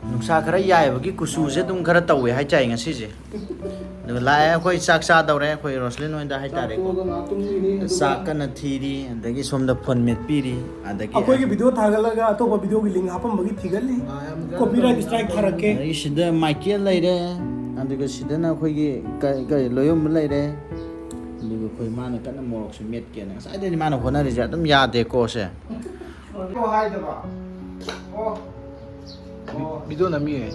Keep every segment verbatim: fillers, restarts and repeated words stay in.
ꯅꯨꯡꯁꯥ ꯈꯔ ꯌꯥꯏꯕꯒꯤ ꯀꯨꯆꯨꯁꯦ ꯑꯗꯨꯝ ꯈꯔ ꯇꯧꯋꯦ ꯍꯥꯏꯇꯥꯔꯦ ꯉꯁꯤꯁꯦ꯫ ꯑꯗꯨꯒ ꯂꯥꯛꯑꯦ, ꯑꯩꯈꯣꯏ ꯆꯥꯛ ꯆꯥꯗꯧꯔꯦ, ꯑꯩꯈꯣꯏ ꯔꯣꯁꯂꯤꯟ ꯍꯣꯏꯗ ꯍꯥꯏꯇꯥꯔꯦꯀꯣ꯫ ꯆꯥꯛ ꯇꯣꯛꯑꯒ ꯉꯥꯏꯍꯥꯛ ꯇꯨꯝꯗꯣꯏꯅꯤ, ꯑꯗꯨꯒ ꯆꯥꯛ ꯀꯟꯅ ꯊꯤꯔꯤ, ꯑꯗꯒꯤ ꯁꯣꯝꯗ ꯐꯣꯟ ꯃꯦꯠꯄꯤꯔꯤ, ꯑꯗꯒꯤ ꯑꯩꯈꯣꯏꯒꯤ ꯚꯤꯗꯤꯑꯣ ꯊꯥꯒꯠꯂꯒ ꯑꯇꯣꯞꯄ ꯚꯤꯗꯤꯑꯣꯒꯤ ꯂꯤꯡ ꯍꯥꯞꯄꯝꯕꯒꯤ ꯊꯤꯒꯠꯂꯤ꯫ ꯀꯣꯄꯤꯔꯥꯏꯠ ꯁ꯭ꯇ꯭ꯔꯥꯏꯛ ꯊꯥꯔꯛꯀꯦ꯫ ꯑꯗꯒꯤ ꯁꯤꯗ ꯃꯥꯏꯀꯦꯜ ꯂꯩꯔꯦ, ꯑꯗꯨꯒ ꯁꯤꯗꯅ ꯑꯩꯈꯣꯏꯒꯤ ꯀ-, ꯀꯔꯤ, ꯂꯣꯌꯣꯝꯕ ꯂꯩꯔꯦ, ꯑꯗꯨꯒ ꯑꯩꯈꯣꯏ ꯃꯥꯅ ꯀꯟꯅ ꯃꯣꯔꯣꯛꯁꯨ ꯃꯦꯠꯀꯦꯅ꯫ ꯉꯁꯥꯏꯗꯩꯗꯤ ꯃꯥꯅ ꯍꯣꯠꯅꯔꯤꯁꯦ ꯑꯗꯨꯝ ꯌꯥꯗꯦꯀꯣ ꯁꯦ꯫ ꯍꯥꯏꯗꯕ꯫ ꯑꯣ꯫ ꯚꯤꯗꯤꯑꯣ ꯅꯝꯃꯤꯌꯦ꯫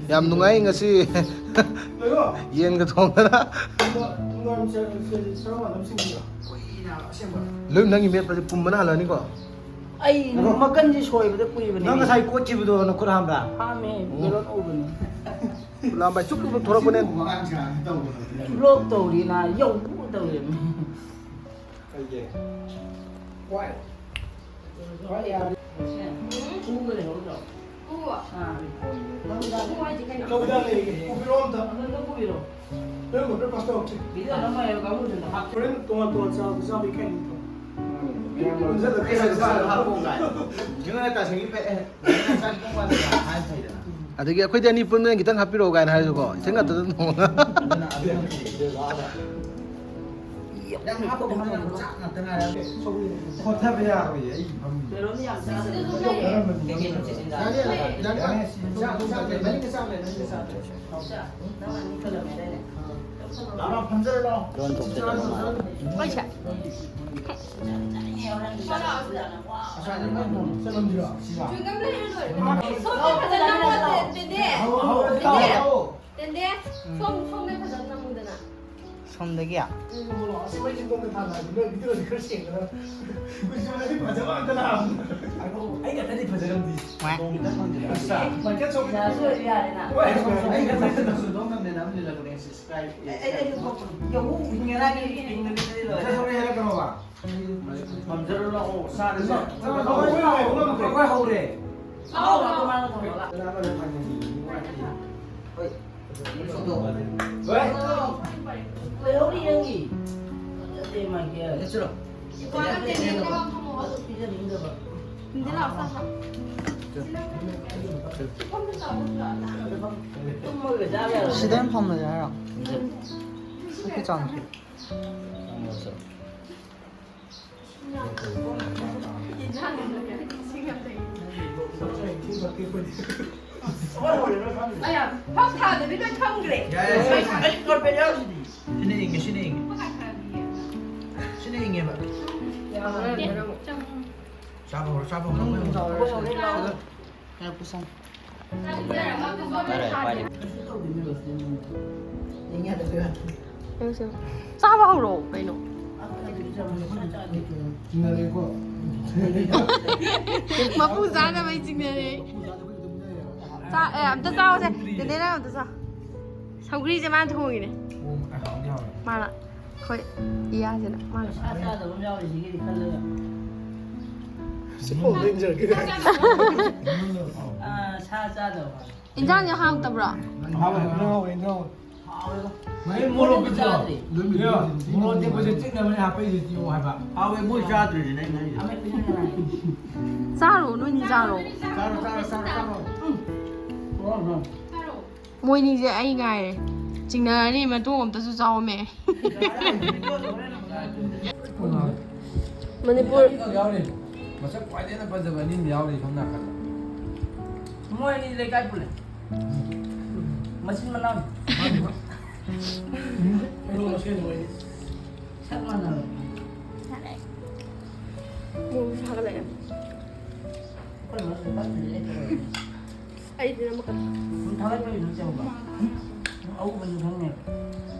ꯌꯥꯝ ꯅꯨꯡꯉꯥꯏ ꯉꯁꯤ꯫ ꯌꯦꯟꯒ ꯊꯣꯡꯗꯅ꯫ ꯂꯣꯏ ꯅꯪꯒꯤ ꯃꯦꯠꯄꯁꯦ ꯄꯨꯝꯕꯅ ꯍꯜꯂꯅꯤꯀꯣ꯫ ꯑꯩ ꯃꯀꯟꯁꯦ ꯁꯣꯏꯕꯗ ꯀꯨꯏꯕꯅꯦ꯫ ꯅꯪ ꯉꯁꯥꯏ ꯀꯣꯠꯈꯤꯕꯗꯣ ꯅꯈꯨꯠ ꯍꯥꯝꯕ꯭ꯔꯥ? ꯍꯥꯝꯃꯦ, ꯎꯝ꯫ ꯕꯦꯂꯣꯟ ꯎꯕꯅꯦ꯫ ꯂꯥꯝꯕꯥꯏ ꯆꯨꯞ ꯆꯨꯞ ꯊꯣꯔꯛꯄꯅꯦ꯫ ꯕ꯭ꯂꯣꯛ ꯇꯧꯔꯤꯅ ꯌꯧ ꯇꯧꯔꯤꯅꯤ꯫ ꯀꯩꯒꯤ? ꯍꯣꯏ꯫ ꯍꯣꯏ, ꯌꯥꯔꯦ꯫ ꯈꯨꯒ ꯂꯩꯍꯧꯗ꯭ꯔꯣ? ꯈꯨ? ꯑꯥ꯫ ꯈꯨ ꯍꯥꯏꯁꯦ ꯀꯩꯅꯣ? ꯂꯧꯗ ꯂꯩꯔꯦ꯫ ꯄꯨꯕꯤꯔꯛꯑꯣ ꯑꯝꯇ꯫ ꯑꯗꯨ ꯑꯝꯇ ꯄꯨꯕꯤꯔꯛꯑꯣ꯫ ꯅꯪ ꯂꯣꯏꯅ ꯄꯥꯁ ꯇꯧꯔꯛꯀꯦ꯫ ꯚꯤꯗꯤꯑꯣ ꯅꯝꯃ ꯂꯩꯔꯒ ꯀꯥꯡꯕꯨꯗꯨꯗ ꯍꯥꯞꯄꯣ꯫ ꯍꯣꯔꯦꯟ ꯇꯣꯉꯥꯟ ꯇꯣꯉꯥꯟ ꯆꯥꯕ ꯆꯥꯕ ꯏꯀꯥꯏꯅꯤꯀꯣ꯫ ꯄꯨꯟꯁꯤꯜꯂꯒ ꯄꯩꯁꯥ ꯆꯥꯔꯒ ꯍꯥꯞꯄꯣ ꯀꯥꯏ꯫ ꯌꯨꯝꯗ ꯇꯥꯁꯤꯒꯤ ꯐꯦ-, ꯑꯦ, ꯆꯥꯛ ꯊꯣꯡꯕ ꯍꯥꯏꯅ ꯐꯩꯗꯅ꯫ ꯑꯗꯒꯤ ꯑꯩꯈꯣꯏꯗꯤ ꯑꯅꯤ ꯄꯨꯟꯕꯅ ꯈꯤꯇꯪ ꯍꯥꯞꯄꯤꯔꯛꯑꯣ ꯀꯥꯏꯅ ꯍꯥꯏꯔꯁꯨꯀꯣ, ꯏꯊꯟ ꯉꯥꯛꯇꯗ ꯊꯣꯡꯉꯒ꯫ ꯑꯗꯨꯅ ꯑꯗꯨꯅ ꯐꯩ꯫ ꯌꯥꯝ ꯍꯥꯞꯄꯗꯣ ꯍꯥꯞꯄꯗꯣ ꯆꯥꯛ ꯉꯥꯛꯇ ꯉꯥꯏꯔꯦ꯫ ꯈꯣꯠꯊꯕ ꯌꯥꯔꯣꯏꯌꯦ, ꯑꯩꯒꯤ ꯐꯝꯃꯤꯁꯦ꯫ ꯀꯩꯅꯣꯝꯗꯤ ꯌꯥꯝ ꯆꯥꯗꯕ꯫ ꯀꯔꯝꯕꯅꯣ? ꯀꯩꯀꯩꯅꯣ ꯆꯦꯆꯦ ꯆꯥꯔꯤꯁꯦ? ꯌꯥꯅꯤ, ꯌꯥꯅꯤ, ꯌꯥꯅꯤ, ꯆꯥꯛ, ꯆꯥꯛ, ꯃꯅꯤꯡꯗ ꯆꯥꯛ ꯂꯩ, ꯃꯅꯤꯡꯗ ꯆꯥꯛ ꯂꯩ꯫ ꯆꯥꯛ, ꯅꯪ ꯑꯅꯤ ꯈꯜꯂꯝꯃꯦꯗꯥꯏꯅꯦ? ꯂꯥꯛꯑꯣ, ꯐꯝꯖꯔꯣ, ꯂꯥꯛꯑꯣ꯫ ꯂꯣꯟ ꯊꯣꯛꯇꯦ꯫ ꯆꯥꯔꯣ, ꯆꯥꯔꯣ꯫ ꯍꯣꯏ, ꯁꯦ꯫ ꯆꯥꯅꯤꯡꯉꯦ, ꯍꯣꯔꯦꯟ ꯆꯥꯅꯤꯡꯉꯦ꯫ ꯆꯠꯂꯝꯁꯤꯔꯣ? ꯁꯤꯔꯣ? ꯆ꯭ꯋꯤꯡꯒꯝ ꯂꯩꯔ ꯂꯣꯏꯔꯦ꯫ ꯁꯣꯝꯗ ꯐꯖꯅ ꯅꯝꯃꯣ, ꯇꯦꯟꯗꯦ꯫ ꯇꯦꯟꯗꯦ, ꯁꯣꯝ, ꯁꯣꯝꯗ ꯐꯖꯅ ꯅꯝꯃꯨꯗꯅ꯫ ꯁꯣꯝꯗꯒꯤ? ꯎꯝ꯫ ꯑꯁ, ꯃꯩꯁꯦ ꯇꯣꯡꯗ ꯊꯥꯟꯅꯔꯗꯤ ꯅꯣꯏ ꯚꯤꯗꯤꯑꯣꯗꯤ ꯈꯔ ꯁꯦꯡꯒꯗꯕ꯫ ꯀꯨꯆꯨꯗꯗꯤ ꯐꯖꯕ ꯉꯥꯛꯇ ꯂꯥꯛꯑꯕꯅꯤ꯫ ꯑꯩ ꯈꯛꯇꯗꯤ ꯐꯖꯔꯝꯗꯤ꯫ ꯃꯥꯏꯀꯦꯜ ꯁꯣꯝ ꯌꯥꯔꯦꯅ꯫ ꯍꯣꯏ, ꯑꯩ ꯈꯛꯇꯗꯤ ꯐꯖꯗꯧ ꯉꯝꯗꯦꯅ ꯑꯃ ꯂꯤꯜꯂꯛꯄꯅꯦ, ꯁꯤ ꯁ꯭ꯀꯥꯏ꯫ ꯑꯩ, ꯑꯩ, ꯑꯩ, ꯌꯧꯍꯧ ꯍꯤꯡꯉꯦꯔꯥꯒꯤ ꯍꯤꯡꯅꯕꯤ ꯂꯣꯏꯔꯦ꯫ ꯃꯥꯏꯀꯦꯜ ꯁꯣꯝ ꯍꯥꯏꯔꯛꯀꯅꯣꯕ꯫ ꯐꯝꯖꯔꯣ ꯂꯥꯛꯑꯣ, ꯆꯥꯔꯁꯦ꯫ ꯑꯩꯈꯣꯏ ꯍꯧꯔꯦ꯫ ꯑꯍꯥꯎꯕ ꯉꯥꯛꯇ ꯃꯥꯅ ꯊꯣꯡꯉꯒ꯫ ꯍꯣꯏ꯫ ꯍꯣꯏ꯫ ꯂꯩꯍꯧꯔꯤ ꯅꯪꯒꯤ꯫ ꯅꯠꯇꯦ, ꯃꯥꯒꯤ꯫ ꯅꯠꯇ꯭ꯔꯣ? ꯏꯄꯥꯅ ꯇꯦꯟꯗꯦꯟ ꯀꯕꯥꯕ ꯊꯝꯃꯣ꯫ ꯑꯗꯨ ꯄꯤꯖꯅꯤꯡꯗꯕ꯫ ꯇꯦꯟꯗꯦꯟ ꯂꯥꯛꯑꯣ, ꯆꯥꯁꯤ ꯂꯥꯛꯑꯣ꯫ ꯁꯤꯗ ꯑꯣꯏꯅ ꯐꯝꯃꯁꯦ ꯍꯥꯏꯔꯣ? ꯑꯩꯈꯣꯏ ꯆꯥꯡꯁꯦ꯫ ꯑꯌꯥ, ꯐꯛ ꯊꯥꯗꯕꯤꯗ ꯈꯪꯈ꯭ꯔꯦ꯫ ꯌꯥꯏ, ꯌꯥꯏ, ꯌꯥꯏ꯫ ꯑꯩ ꯀꯣꯔꯄꯦꯠ ꯌꯥꯎꯔꯤꯁꯤꯗꯤ꯫ ꯁꯤꯅ ꯏꯪꯉꯦ, ꯁꯤꯅ ꯏꯪꯉꯦ꯫ ꯁꯤꯅ ꯏꯪꯉꯦꯕ꯫ ꯆꯥꯕ ꯍꯧꯔꯣ, ꯆꯥꯕ ꯍꯧꯔꯣ꯫ ꯌꯥꯔꯦ, ꯄꯨꯁꯜꯂꯣ꯫ ꯌꯥꯔꯦ, ꯄꯥꯏꯔꯦ꯫ ꯆꯥꯕ ꯍꯧꯔꯣ ꯀꯩꯅꯣ꯫ ꯃꯄꯨ ꯆꯥꯅꯕꯩ ꯆꯤꯡꯅꯔꯦ꯫ ꯆꯥ-, ꯑꯦ, ꯑꯝꯇ ꯆꯥꯎꯁꯦ꯫ ꯗꯦꯗꯦ, ꯅꯪ ꯑꯝꯇ ꯆꯥꯎ꯫ ꯁꯧꯒ꯭ꯔꯤꯁꯦ ꯃꯥꯅ ꯊꯣꯡꯉꯤꯅꯦ꯫ ꯃꯥꯅ꯫ ꯑꯩꯈꯣꯏ ꯏꯌꯥꯁꯤꯅ ꯃꯥꯅ꯫ ꯁꯥ ꯆꯥꯗꯕ ꯑꯃ ꯌꯥꯎꯔꯤꯁꯤꯒꯤꯗꯤ ꯈꯜꯂꯒ꯫ ꯁꯤ ꯈꯣꯡꯗ ꯏꯟꯖꯔꯒꯦ꯫ ꯑꯥ, ꯁꯥ ꯆꯥꯗꯕ꯫ ꯏꯟꯖꯥꯡꯁꯦ ꯍꯥꯎꯇꯕ꯭ꯔꯣ? ꯍꯥꯎꯋꯦ, ꯏꯟꯖꯥꯡ ꯍꯥꯎꯋꯦ, ꯏꯟꯖꯥꯡ ꯍꯥꯎꯋꯦ꯫ ꯍꯥꯎꯋꯦꯕ꯫ ꯃꯣꯔꯣꯛ ꯄꯤꯖꯔꯣ? ꯆꯥꯗ꯭ꯔꯤ꯫ ꯃꯣꯔꯣꯛ ꯑꯇꯦꯛꯄꯁꯦ ꯆꯤꯛꯅꯕꯅꯦ ꯍꯥꯞꯄꯛꯏꯁꯦ, ꯆꯤꯛꯑꯣ ꯍꯥꯏꯕ꯫ ꯍꯥꯎꯋꯦ, ꯃꯣꯏ ꯆꯥꯗ꯭ꯔꯤꯁꯤꯅꯦ ꯑꯩꯅ ꯍꯥꯏꯁꯦ꯫ ꯑꯃꯦꯠꯄꯁꯤꯅ ꯀꯅꯥꯒꯤ? ꯆꯥꯔꯣ, ꯅꯣꯏꯅꯤ ꯆꯥꯔꯣ꯫ ꯆꯥꯔꯣ, ꯆꯥꯔꯣ, ꯆꯥꯔꯣ, ꯆꯥꯔꯣ꯫ ꯎꯝ꯫ ꯆꯥꯔꯣ, ꯆꯥꯔꯣ꯫ ꯃꯣꯏꯅꯤꯁꯦ ꯑꯩ ꯉꯥꯏꯔꯦ꯫ ꯆꯤꯡꯅꯔꯅꯤ, ꯃꯇꯣꯡ ꯑꯝꯇꯁꯨ ꯆꯥꯎꯑꯣꯃꯦ꯫ ꯃꯅꯤꯄꯨꯔ꯫ ꯃꯁꯛ ꯈ꯭ꯋꯥꯏꯗꯒꯤ ꯍꯦꯟꯅ ꯐꯖꯕ ꯑꯅꯤ ꯑꯃ ꯌꯥꯎꯔꯤ ꯁꯣꯝ ꯅꯥꯀꯟꯗ꯫ ꯃꯣꯏ ꯑꯅꯤ ꯂꯩꯀꯥꯏ ꯄꯨꯜꯂꯦ꯫ ꯃꯆꯤꯟ ꯃꯅꯥꯎ꯫ ꯁꯛ ꯃꯥꯟꯅꯕ꯫ ꯃꯣꯏꯁꯨ ꯁꯥꯒꯠꯂꯛꯑꯦ꯫ ꯑꯩꯈꯣꯏ ꯃꯔꯛꯇ ꯄꯥꯛ ꯂꯩꯇꯦ꯫ ꯑꯩꯗꯤ ꯑꯃꯈꯛ꯫ ꯅꯪ ꯊꯥꯒꯠꯄꯒꯤ ꯅꯪ ꯆꯪꯕ? ꯅꯪ ꯑꯎꯕꯅꯤ ꯈꯪꯅꯦꯕ꯫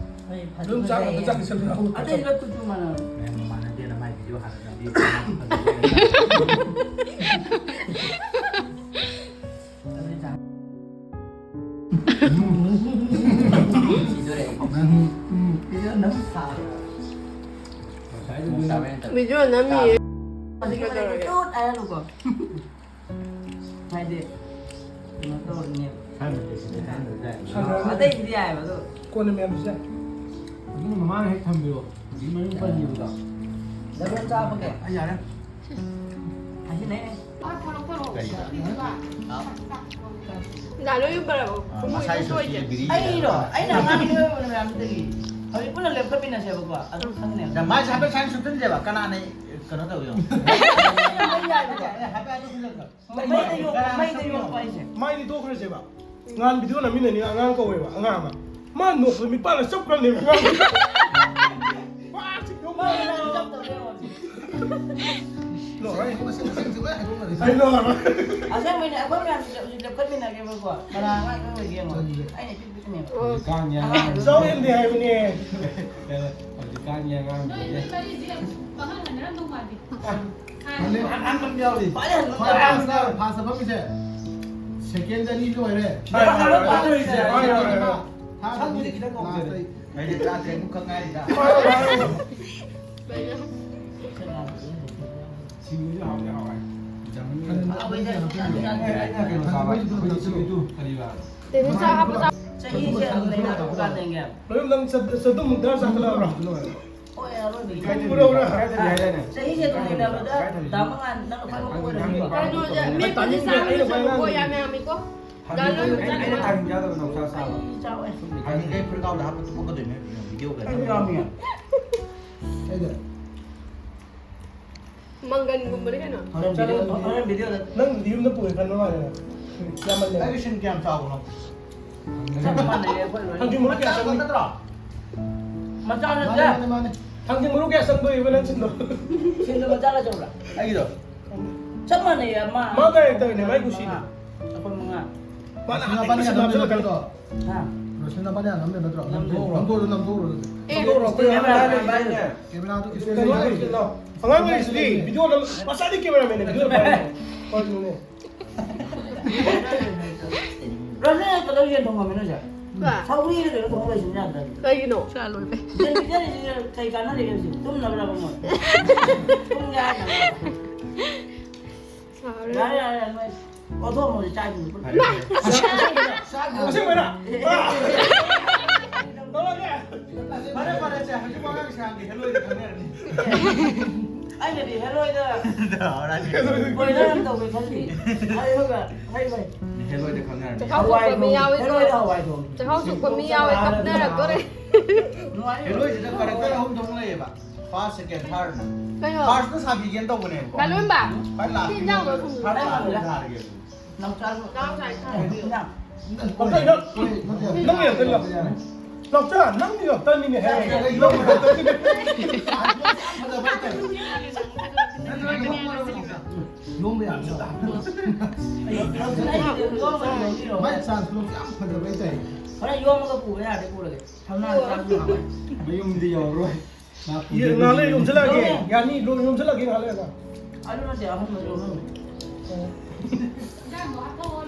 ꯑꯗꯨꯝ ꯆꯥꯛ ꯑꯝꯇ ꯆꯥꯈꯤꯁꯅꯨ꯫ ꯑꯇꯩ ꯂꯣꯏ ꯀꯨꯆꯨ ꯃꯥꯟꯅꯕ꯫ ꯃꯌꯥꯝ ꯃꯥꯟꯅꯗꯦꯅ ꯃꯥꯏ ꯚꯤꯗꯤꯑꯣ ꯍꯥꯟꯅ ꯅꯝꯕꯤꯌꯨ꯫ ꯑꯗꯨꯗꯤ ꯆꯥ-, ꯁꯤꯗꯣꯔꯦ꯫ ꯅꯪ, ꯎꯝ, ꯚꯤꯗꯤꯑꯣ ꯅꯝ ꯁꯥꯕ꯫ ꯉꯁꯥꯏꯗꯨ ꯚꯤꯗꯤꯑꯣ ꯅꯝꯃꯤꯌꯦ꯫ ꯍꯧꯖꯤꯛꯀꯤ ꯃꯇꯝꯗ ꯇꯣꯠ ꯍꯥꯏꯔꯒꯀꯣ꯫ ꯍꯥꯏꯗꯤ, ꯀꯩꯅꯣ ꯇꯧꯔꯅꯦꯕ꯫ ꯁꯥꯟꯅꯗ꯭ꯔꯦ, ꯁꯤꯗ ꯁꯥꯟꯅꯗ꯭ꯔꯦ꯫ ꯑꯇꯩꯕꯨꯗꯤ ꯌꯥꯏꯑꯕ, ꯑꯗꯣ꯫ ꯀꯣꯟꯅ ꯃꯌꯥꯝꯁꯦ꯫ ꯑꯗꯨꯅ ꯃꯃꯥꯡ ꯍꯦꯛ ꯊꯝꯕꯤꯌꯣ꯫ ꯍꯧꯖꯤꯛ ꯃꯅꯨꯡ ꯄꯟꯈꯤꯕꯗꯣ꯫ ꯗꯕꯜ ꯆꯥꯕꯒꯤ꯫ ꯑꯩ ꯌꯥꯔꯦ꯫ ꯍꯥꯏꯁꯤꯅꯦ꯫ ꯊꯣꯔꯛ, ꯊꯣꯔꯛ꯫ ꯀꯔꯤꯕ? ꯂꯥꯂꯣꯏ ꯌꯨꯝ ꯄꯜꯂꯕꯣ? ꯑꯥ, ꯈꯨꯝꯃꯨ ꯃꯁꯥꯏ ꯏꯁꯩ ꯁꯣꯏꯗ꯭ꯔꯦ꯫ ꯁꯨꯇꯤ ꯕꯤꯔꯤ ꯑꯩꯔꯣ? ꯍꯥꯏꯕ꯫ ꯑꯩꯅ ꯑꯉꯥꯡꯒꯤ ꯑꯣꯏꯕ ꯃꯌꯥꯝꯗꯒꯤ ꯍꯧꯖꯤꯛ ꯄꯨꯟꯅ ꯂꯦꯞꯈꯠꯃꯤꯟꯅꯁꯦꯕꯀꯣ꯫ ꯑꯗꯨꯝ ꯈꯪꯅꯦꯕ꯫ ꯗ ꯃꯥꯏꯁꯦ ꯍꯥꯏꯐꯦꯠ ꯁꯥꯏꯟ ꯁꯨꯞꯆꯟꯁꯦꯕ꯫ ꯀꯅꯥꯅ ꯀꯩꯅꯣ ꯇꯧꯋꯤ ꯌꯦꯡꯉꯣ꯫ ꯑꯩ ꯌꯥꯏꯕꯀꯣ꯫ ꯑꯦ, ꯍꯥꯏꯐꯦꯠ ꯑꯗꯨꯝ ꯁꯨꯞꯆꯟꯁꯦꯕ꯫ ꯃꯩꯗ ꯌꯣꯛ-, ꯃꯩꯗ ꯌꯣꯛꯄ ꯍꯥꯏꯁꯦ꯫ ꯃꯥꯏꯗꯤ ꯇꯣꯛꯈ꯭ꯔꯁꯦꯕ꯫ ꯉꯍꯥꯟ ꯚꯤꯗꯤꯑꯣ ꯅꯝꯃꯤꯟꯅꯅꯤ ꯑꯉꯥꯡ ꯀꯧꯋꯦꯕ, ꯑꯉꯥꯡ ꯑꯃ꯫ ꯃꯥ ꯅꯣꯛꯄꯗ ꯃꯤꯠꯄꯥꯟꯒ ꯆꯞ ꯈ꯭ꯔꯅꯦꯕ꯫ ꯄꯥꯛ ꯆꯤꯛ ꯊꯣꯛꯄ꯫ ꯃꯥ ꯉꯔꯥꯡ ꯆꯞ ꯇꯧꯔꯦ ꯍꯧꯖꯤꯛ꯫ ꯅꯣꯛꯑꯣꯏ꯫ ꯃꯁꯤꯡ, ꯃꯁꯤꯡꯁꯨ ꯂꯣꯏ ꯍꯥꯏꯗꯣꯛꯅꯔꯦ꯫ ꯑꯩ ꯅꯣꯛꯑꯔꯣꯏ꯫ ꯑꯁꯦꯡꯕꯩꯅꯦ, ꯑꯩꯈꯣꯏ ꯃꯌꯥꯝꯁꯤꯗ ꯍꯧꯖꯤꯛ ꯂꯦꯞꯈꯠꯃꯤꯟꯅꯒꯦꯕꯀꯣ꯫ ꯀꯅꯥ ꯑꯉꯥꯡ ꯑꯣꯏꯒꯦ ꯌꯦꯡꯉꯣ꯫ ꯆꯠꯂꯨꯁꯦ꯫ ꯑꯩꯅ ꯄꯤꯛ ꯄꯤꯛꯅꯦꯕ꯫ ꯑꯣ꯫ ꯍꯧꯖꯤꯛꯀꯥꯟꯒꯤ ꯑꯉꯥꯡ-, ꯆꯥꯎ ꯍꯦꯟꯗꯦ ꯍꯥꯏꯕꯅꯦ꯫ ꯍꯧꯖꯤꯛꯀꯥꯟꯒꯤ ꯑꯉꯥꯡꯁꯤꯡꯁꯦ꯫ ꯅꯣꯏ ꯃꯔꯤꯁꯦ ꯄꯥꯈꯪ ꯍꯟꯅꯔꯝꯗꯧ ꯃꯥꯜꯂꯦ꯫ ꯑꯍꯟ, ꯑꯍꯟ ꯑꯃ ꯌꯥꯎꯔꯤ꯫ ꯐꯥꯁ ꯐꯝꯃꯤꯁꯦ꯫ ꯁꯦꯀꯦꯟ ꯑꯅꯤ ꯂꯣꯏꯔꯦ꯫ ꯍꯣꯏ, ꯍꯣꯏ, ꯍꯣꯏ꯫ ꯐꯥꯁ ꯐꯝꯃꯤꯁꯦ꯫ ꯍꯣꯏ, ꯍꯣꯏ, ꯍꯣꯏ꯫ ꯁꯝꯁꯤꯗꯤ ꯈꯤꯇꯪ ꯉꯧꯖꯔꯦ꯫ ꯂꯥꯁꯇ꯫ ꯑꯩꯗꯤ ꯇꯔꯥꯇꯔꯦꯠꯃꯨꯛ ꯈꯛ ꯉꯥꯏꯔꯤꯗ꯫ ꯍꯣꯏ, ꯍꯣꯏ, ꯍꯣꯏ꯫ ꯁꯤꯡꯖꯨꯁꯨ ꯍꯥꯎꯗꯤ ꯍꯥꯎꯋꯦ꯫ ꯑꯩꯅ ꯀꯩꯅꯣ ꯆꯥꯕ, ꯑꯩꯈꯣꯏꯒꯤ ꯁꯤꯡꯖꯨꯗꯨ ꯀꯔꯤꯕ? ꯇꯦꯅꯨ ꯆꯥ ꯍꯥꯞꯄ ꯆꯥ-, ꯆꯍꯤꯁꯦ ꯑꯗꯨꯝ ꯂꯩꯅ ꯀꯥꯟꯗ ꯃꯔꯨꯞ, ꯅꯪ ꯆꯠ-, ꯆꯠꯇꯨꯝ ꯃꯨꯛꯇ ꯆꯥꯈꯠꯂꯛꯑꯕ꯭ꯔꯣ? ꯍꯣꯏ, ꯑꯔꯣꯏꯕꯒꯤ꯫ ꯀꯥꯏꯗ ꯄꯨꯔꯛꯎꯔꯥ? ꯀꯥꯏꯗ ꯌꯥꯏ ꯌꯥꯏ꯫ ꯆꯍꯤꯁꯦ ꯑꯗꯨꯝ ꯂꯩꯅꯕꯗ ꯗꯥ ꯃꯉꯥꯜ ꯅꯪ ꯈ꯭ꯋꯥꯏ ꯃꯀꯣꯛ ꯑꯣꯏꯔꯝꯅꯤꯀꯣ꯫ ꯀꯩꯅꯣꯁꯦ, ꯃꯤꯠꯇꯗꯤ ꯆꯥꯕ ꯅꯠꯇꯕꯀꯣ, ꯌꯥꯝ ꯌꯥꯝꯃꯤꯀꯣ꯫ ꯗꯥ ꯂꯣꯏ ꯆꯥꯕ꯫ ꯑꯩꯅ ꯇꯥꯏꯃꯤꯡ ꯆꯥꯗꯕ ꯅꯥꯎꯆꯥ ꯆꯥꯕ꯫ ꯑꯩ ꯆꯥꯎꯋꯦ꯫ ꯇꯥꯏꯃꯤꯡ ꯀꯩ ꯐꯨꯔꯤꯠ ꯈꯥꯎꯗ ꯍꯥꯞꯄ ꯇꯨꯝꯃꯛꯀꯗꯣꯏꯅꯦ, ꯚꯤꯗꯤꯑꯣ ꯀꯩꯅꯣ꯫ ꯑꯩꯁꯨ ꯌꯥꯎꯔꯝꯃꯤ꯫ ꯑꯩꯗ꯫ ꯃꯪꯒꯟꯒꯨꯝꯕꯅꯤ ꯀꯩꯅꯣ꯫ ꯍꯣꯔꯦꯟ ꯚꯤꯗꯤꯑꯣ, ꯍꯣꯔꯦꯟ ꯚꯤꯗꯤꯑꯣꯗ꯫ ꯅꯪ ꯌꯨꯝꯗ ꯄꯨꯔꯦ ꯈꯟꯕ ꯃꯥꯜꯂꯦ ꯅꯪ꯫ ꯌꯥꯝꯃꯜꯂꯦ꯫ ꯑꯩꯒꯤ ꯁꯤꯟ ꯀꯌꯥꯝ ꯆꯥꯎꯕꯅꯣ? ꯆꯞ ꯃꯥꯟꯅꯩꯌꯦ ꯑꯩꯈꯣꯏ ꯂꯣꯏꯅ꯫ ꯊꯥꯡꯖꯤꯡ ꯃꯔꯨ ꯀꯌꯥ ꯆꯪꯉꯤ? ꯅꯠꯇ꯭ꯔꯣ? ꯃꯆꯥ ꯅꯠꯇꯦ꯫ ꯃꯥꯅꯦ, ꯃꯥꯅꯦ, ꯃꯥꯅꯦ꯫ ꯊꯥꯡꯖꯤꯡ ꯃꯔꯨ ꯀꯌꯥ ꯆꯪꯗꯣꯔꯤꯕ ꯅꯪ ꯁꯤꯟꯗꯣ? ꯁꯤꯟꯗꯣ ꯃꯆꯥꯒ ꯆꯥꯎꯕ꯭ꯔꯥ? ꯑꯩꯒꯤꯗꯣ? ꯆꯞ ꯃꯥꯟꯅꯩꯌꯦ, ꯑꯃ꯫ ꯃꯥ ꯗꯥꯏꯔꯦꯛ ꯇꯧꯔꯤꯅꯦ, ꯃꯥꯏ ꯀꯨꯁꯤꯅꯤ꯫ ꯑꯩꯈꯣꯏ ꯃꯉꯥ꯫ ꯃꯥꯅ ꯔꯣꯁꯅꯥ ꯍꯥꯞꯄꯤ ꯄꯥꯟ ꯀꯨꯁꯤ ꯌꯥꯝ ꯍꯥꯞꯆꯜꯂꯛꯀꯅꯤ꯫ ꯂꯩꯕ ꯅꯠꯇ꯭ꯔꯣ? ꯍꯥ? ꯔꯣꯁꯅꯥ ꯄꯥꯟ ꯌꯥꯝ ꯂꯩꯕ ꯅꯠꯇ꯭ꯔꯣ? ꯅꯝꯊꯣꯛꯎꯔꯣ꯫ ꯅꯝꯊꯣꯛꯎꯔꯣ, ꯅꯝꯊꯣꯛꯎꯔꯣ ꯑꯗꯨꯗꯤ꯫ ꯑꯦ꯫ ꯅꯝꯊꯣꯛꯎꯔꯣ, ꯑꯩꯈꯣꯏ ꯀꯩꯅꯣ ꯃꯉꯥ ꯍꯥꯏꯔꯤꯁꯤꯗꯤ, ꯂꯩꯕ ꯍꯥꯏꯁꯦ꯫ ꯀꯦꯃꯦꯔꯥꯗꯣ ꯀꯩꯅꯣ ꯍꯥꯏꯔꯤꯁꯤꯗꯤ, ꯚꯤꯗꯤꯑꯣ ꯅꯝ-, ꯃꯁꯥꯗꯤ ꯀꯦꯃꯦꯔꯥꯃꯦꯟꯅꯦ, ꯚꯤꯗꯤꯑꯣ ꯅꯝꯕ ꯍꯥꯏꯁꯦ꯫ ꯍꯣꯏ, ꯑꯗꯨꯅꯦ꯫ ꯔꯣꯁꯅꯥ ꯀꯩꯗꯧ ꯌꯦꯟ ꯊꯣꯡꯉꯝꯃꯤꯅꯣ ꯁꯦ? ꯀ? ꯁꯧꯒ꯭ꯔꯤꯔ ꯀꯩꯅꯣ ꯊꯣꯡꯉ ꯂꯩꯁꯤꯟ ꯌꯥꯗ꯭ꯔꯥ? ꯀꯩꯒꯤꯅꯣ? ꯆꯥ ꯂꯣꯏꯕꯩ꯫ ꯌꯦꯟ ꯄꯤꯖꯔꯤꯁꯤꯅ ꯀꯩ ꯀꯥꯟꯅꯔꯤꯒꯦ ꯍꯧꯖꯤꯛ? ꯇꯨꯝꯅꯕ꯭ꯔꯕ ꯃꯣꯏ? ꯇꯨꯝꯒꯦ ꯍꯥꯏꯅ꯫ ꯁꯥꯔꯦ꯫ ꯌꯥꯔꯦ, ꯌꯥꯔꯦ, ꯌꯥꯔꯦ, ꯅꯣꯏ ꯑꯣꯟꯊꯣꯛꯑꯝꯃꯣ ꯍꯧꯖꯤꯛ ꯆꯥꯛꯁꯤꯡꯗꯣ ꯄꯨꯟꯅ꯫ ꯏꯃꯥ! ꯑꯁꯦꯡꯕꯩꯔꯥ? ꯑꯁꯦꯡꯕꯩꯔꯥ? ꯇꯧꯔꯒꯦ꯫ ꯐꯔꯦ, ꯐꯔꯦ, ꯁꯦ, ꯍꯧꯖꯤꯛ ꯋꯥꯉꯥꯡ ꯁꯉꯥꯡꯒꯤ ꯍꯦꯜꯂꯣꯏꯗ ꯈꯪꯅꯔꯅꯤ꯫ ꯑꯩꯅꯗꯤ ꯍꯦꯂꯣꯏꯗ ꯕꯣꯏꯂꯔ ꯑꯃ ꯇꯧꯒꯦ ꯈꯜꯂꯤ꯫ ꯑꯗꯨꯒ ꯍꯩ ꯃꯍꯤ꯫ ꯍꯦꯂꯣꯏꯗ ꯈꯪꯅꯔꯅꯤ꯫ ꯆꯈꯥꯎ ꯁꯣꯛꯄ ꯃꯤ ꯌꯥꯎꯏꯀꯣ꯫ ꯍꯦꯂꯣꯏꯗ ꯍꯋꯥꯏ ꯊꯣꯡꯉꯤ꯫ ꯆꯈꯥꯎ ꯁꯣꯛꯄ ꯃꯤ ꯌꯥꯎꯋꯦ, ꯀꯞꯅꯔꯛꯇꯣꯔꯦ꯫ ꯅꯨꯡꯉꯥꯏꯅꯤ꯫ ꯍꯦꯂꯣꯏꯁꯤꯗ ꯀꯔꯦꯛꯇꯔ ꯑꯍꯨꯝ ꯊꯣꯛꯅ ꯂꯩꯌꯦꯕ꯫ ꯐꯥꯔꯁ, ꯁꯦꯀꯦꯟ, ꯊꯥꯔꯠꯅ꯫ ꯀꯩꯅꯣ? ꯐꯥꯔꯁꯇ ꯁꯥꯕꯤꯒꯦꯅ ꯇꯧꯕꯅꯦꯕꯀꯣ꯫ ꯂꯥꯂꯣꯟꯕ? ꯈ꯭ꯋꯥꯏ ꯁꯤ ꯏꯟꯖꯥꯡꯗꯣ ꯂꯥꯁꯇ ꯊꯝꯃꯨ꯫ ꯊꯥꯔꯠ ꯂꯥꯁꯇ ꯁꯥꯔꯒꯦꯕ꯫ ꯅꯥꯎꯆꯥꯁꯨ ꯅꯥꯎꯆꯥ ꯏꯟꯖꯥꯡ꯫ ꯅꯪ ꯅꯪ ꯌꯥꯝ ꯇꯜꯂꯣ꯫ ꯅꯥꯎꯆꯥ, ꯅꯪꯗꯤ ꯌꯥꯝ ꯇꯟꯅꯤꯅꯦ ꯍꯦ꯫ ꯌꯣꯝꯕ ꯌꯥꯝ ꯆꯠꯂꯦ꯫ ꯃꯥꯏ ꯆꯥꯟꯁ ꯂꯣꯛꯁꯦ ꯌꯥꯝ ꯐꯖꯕ ꯍꯥꯏꯇꯥꯔꯦ꯫ ꯍꯣꯔꯦꯟ ꯌꯣꯝꯃꯒ ꯄꯨꯕ ꯌꯥꯔꯗꯤ ꯄꯨꯔꯒꯦ꯫ ꯊꯝꯅꯥꯗ ꯆꯥꯕꯁꯨ ꯍꯥꯎꯋꯦ꯫ ꯃꯌꯨꯝꯗꯤ ꯌꯧꯔꯔꯣꯏ꯫ ꯌꯦ-, ꯉꯥꯏꯍꯥꯛ ꯂꯩ ꯌꯣꯝꯁꯤꯜꯂꯛꯑꯒꯦ꯫ ꯌꯥꯅꯤ, ꯂꯣ-, ꯌꯣꯝꯁꯤꯜꯂꯛꯑꯒꯦ ꯉꯥꯏꯍꯥꯛ ꯂꯩꯔꯒ꯫ ꯑꯗꯨ ꯅꯠꯇꯦ, ꯑꯍꯟꯕꯗꯣ ꯌꯣꯝꯍꯟꯕ꯫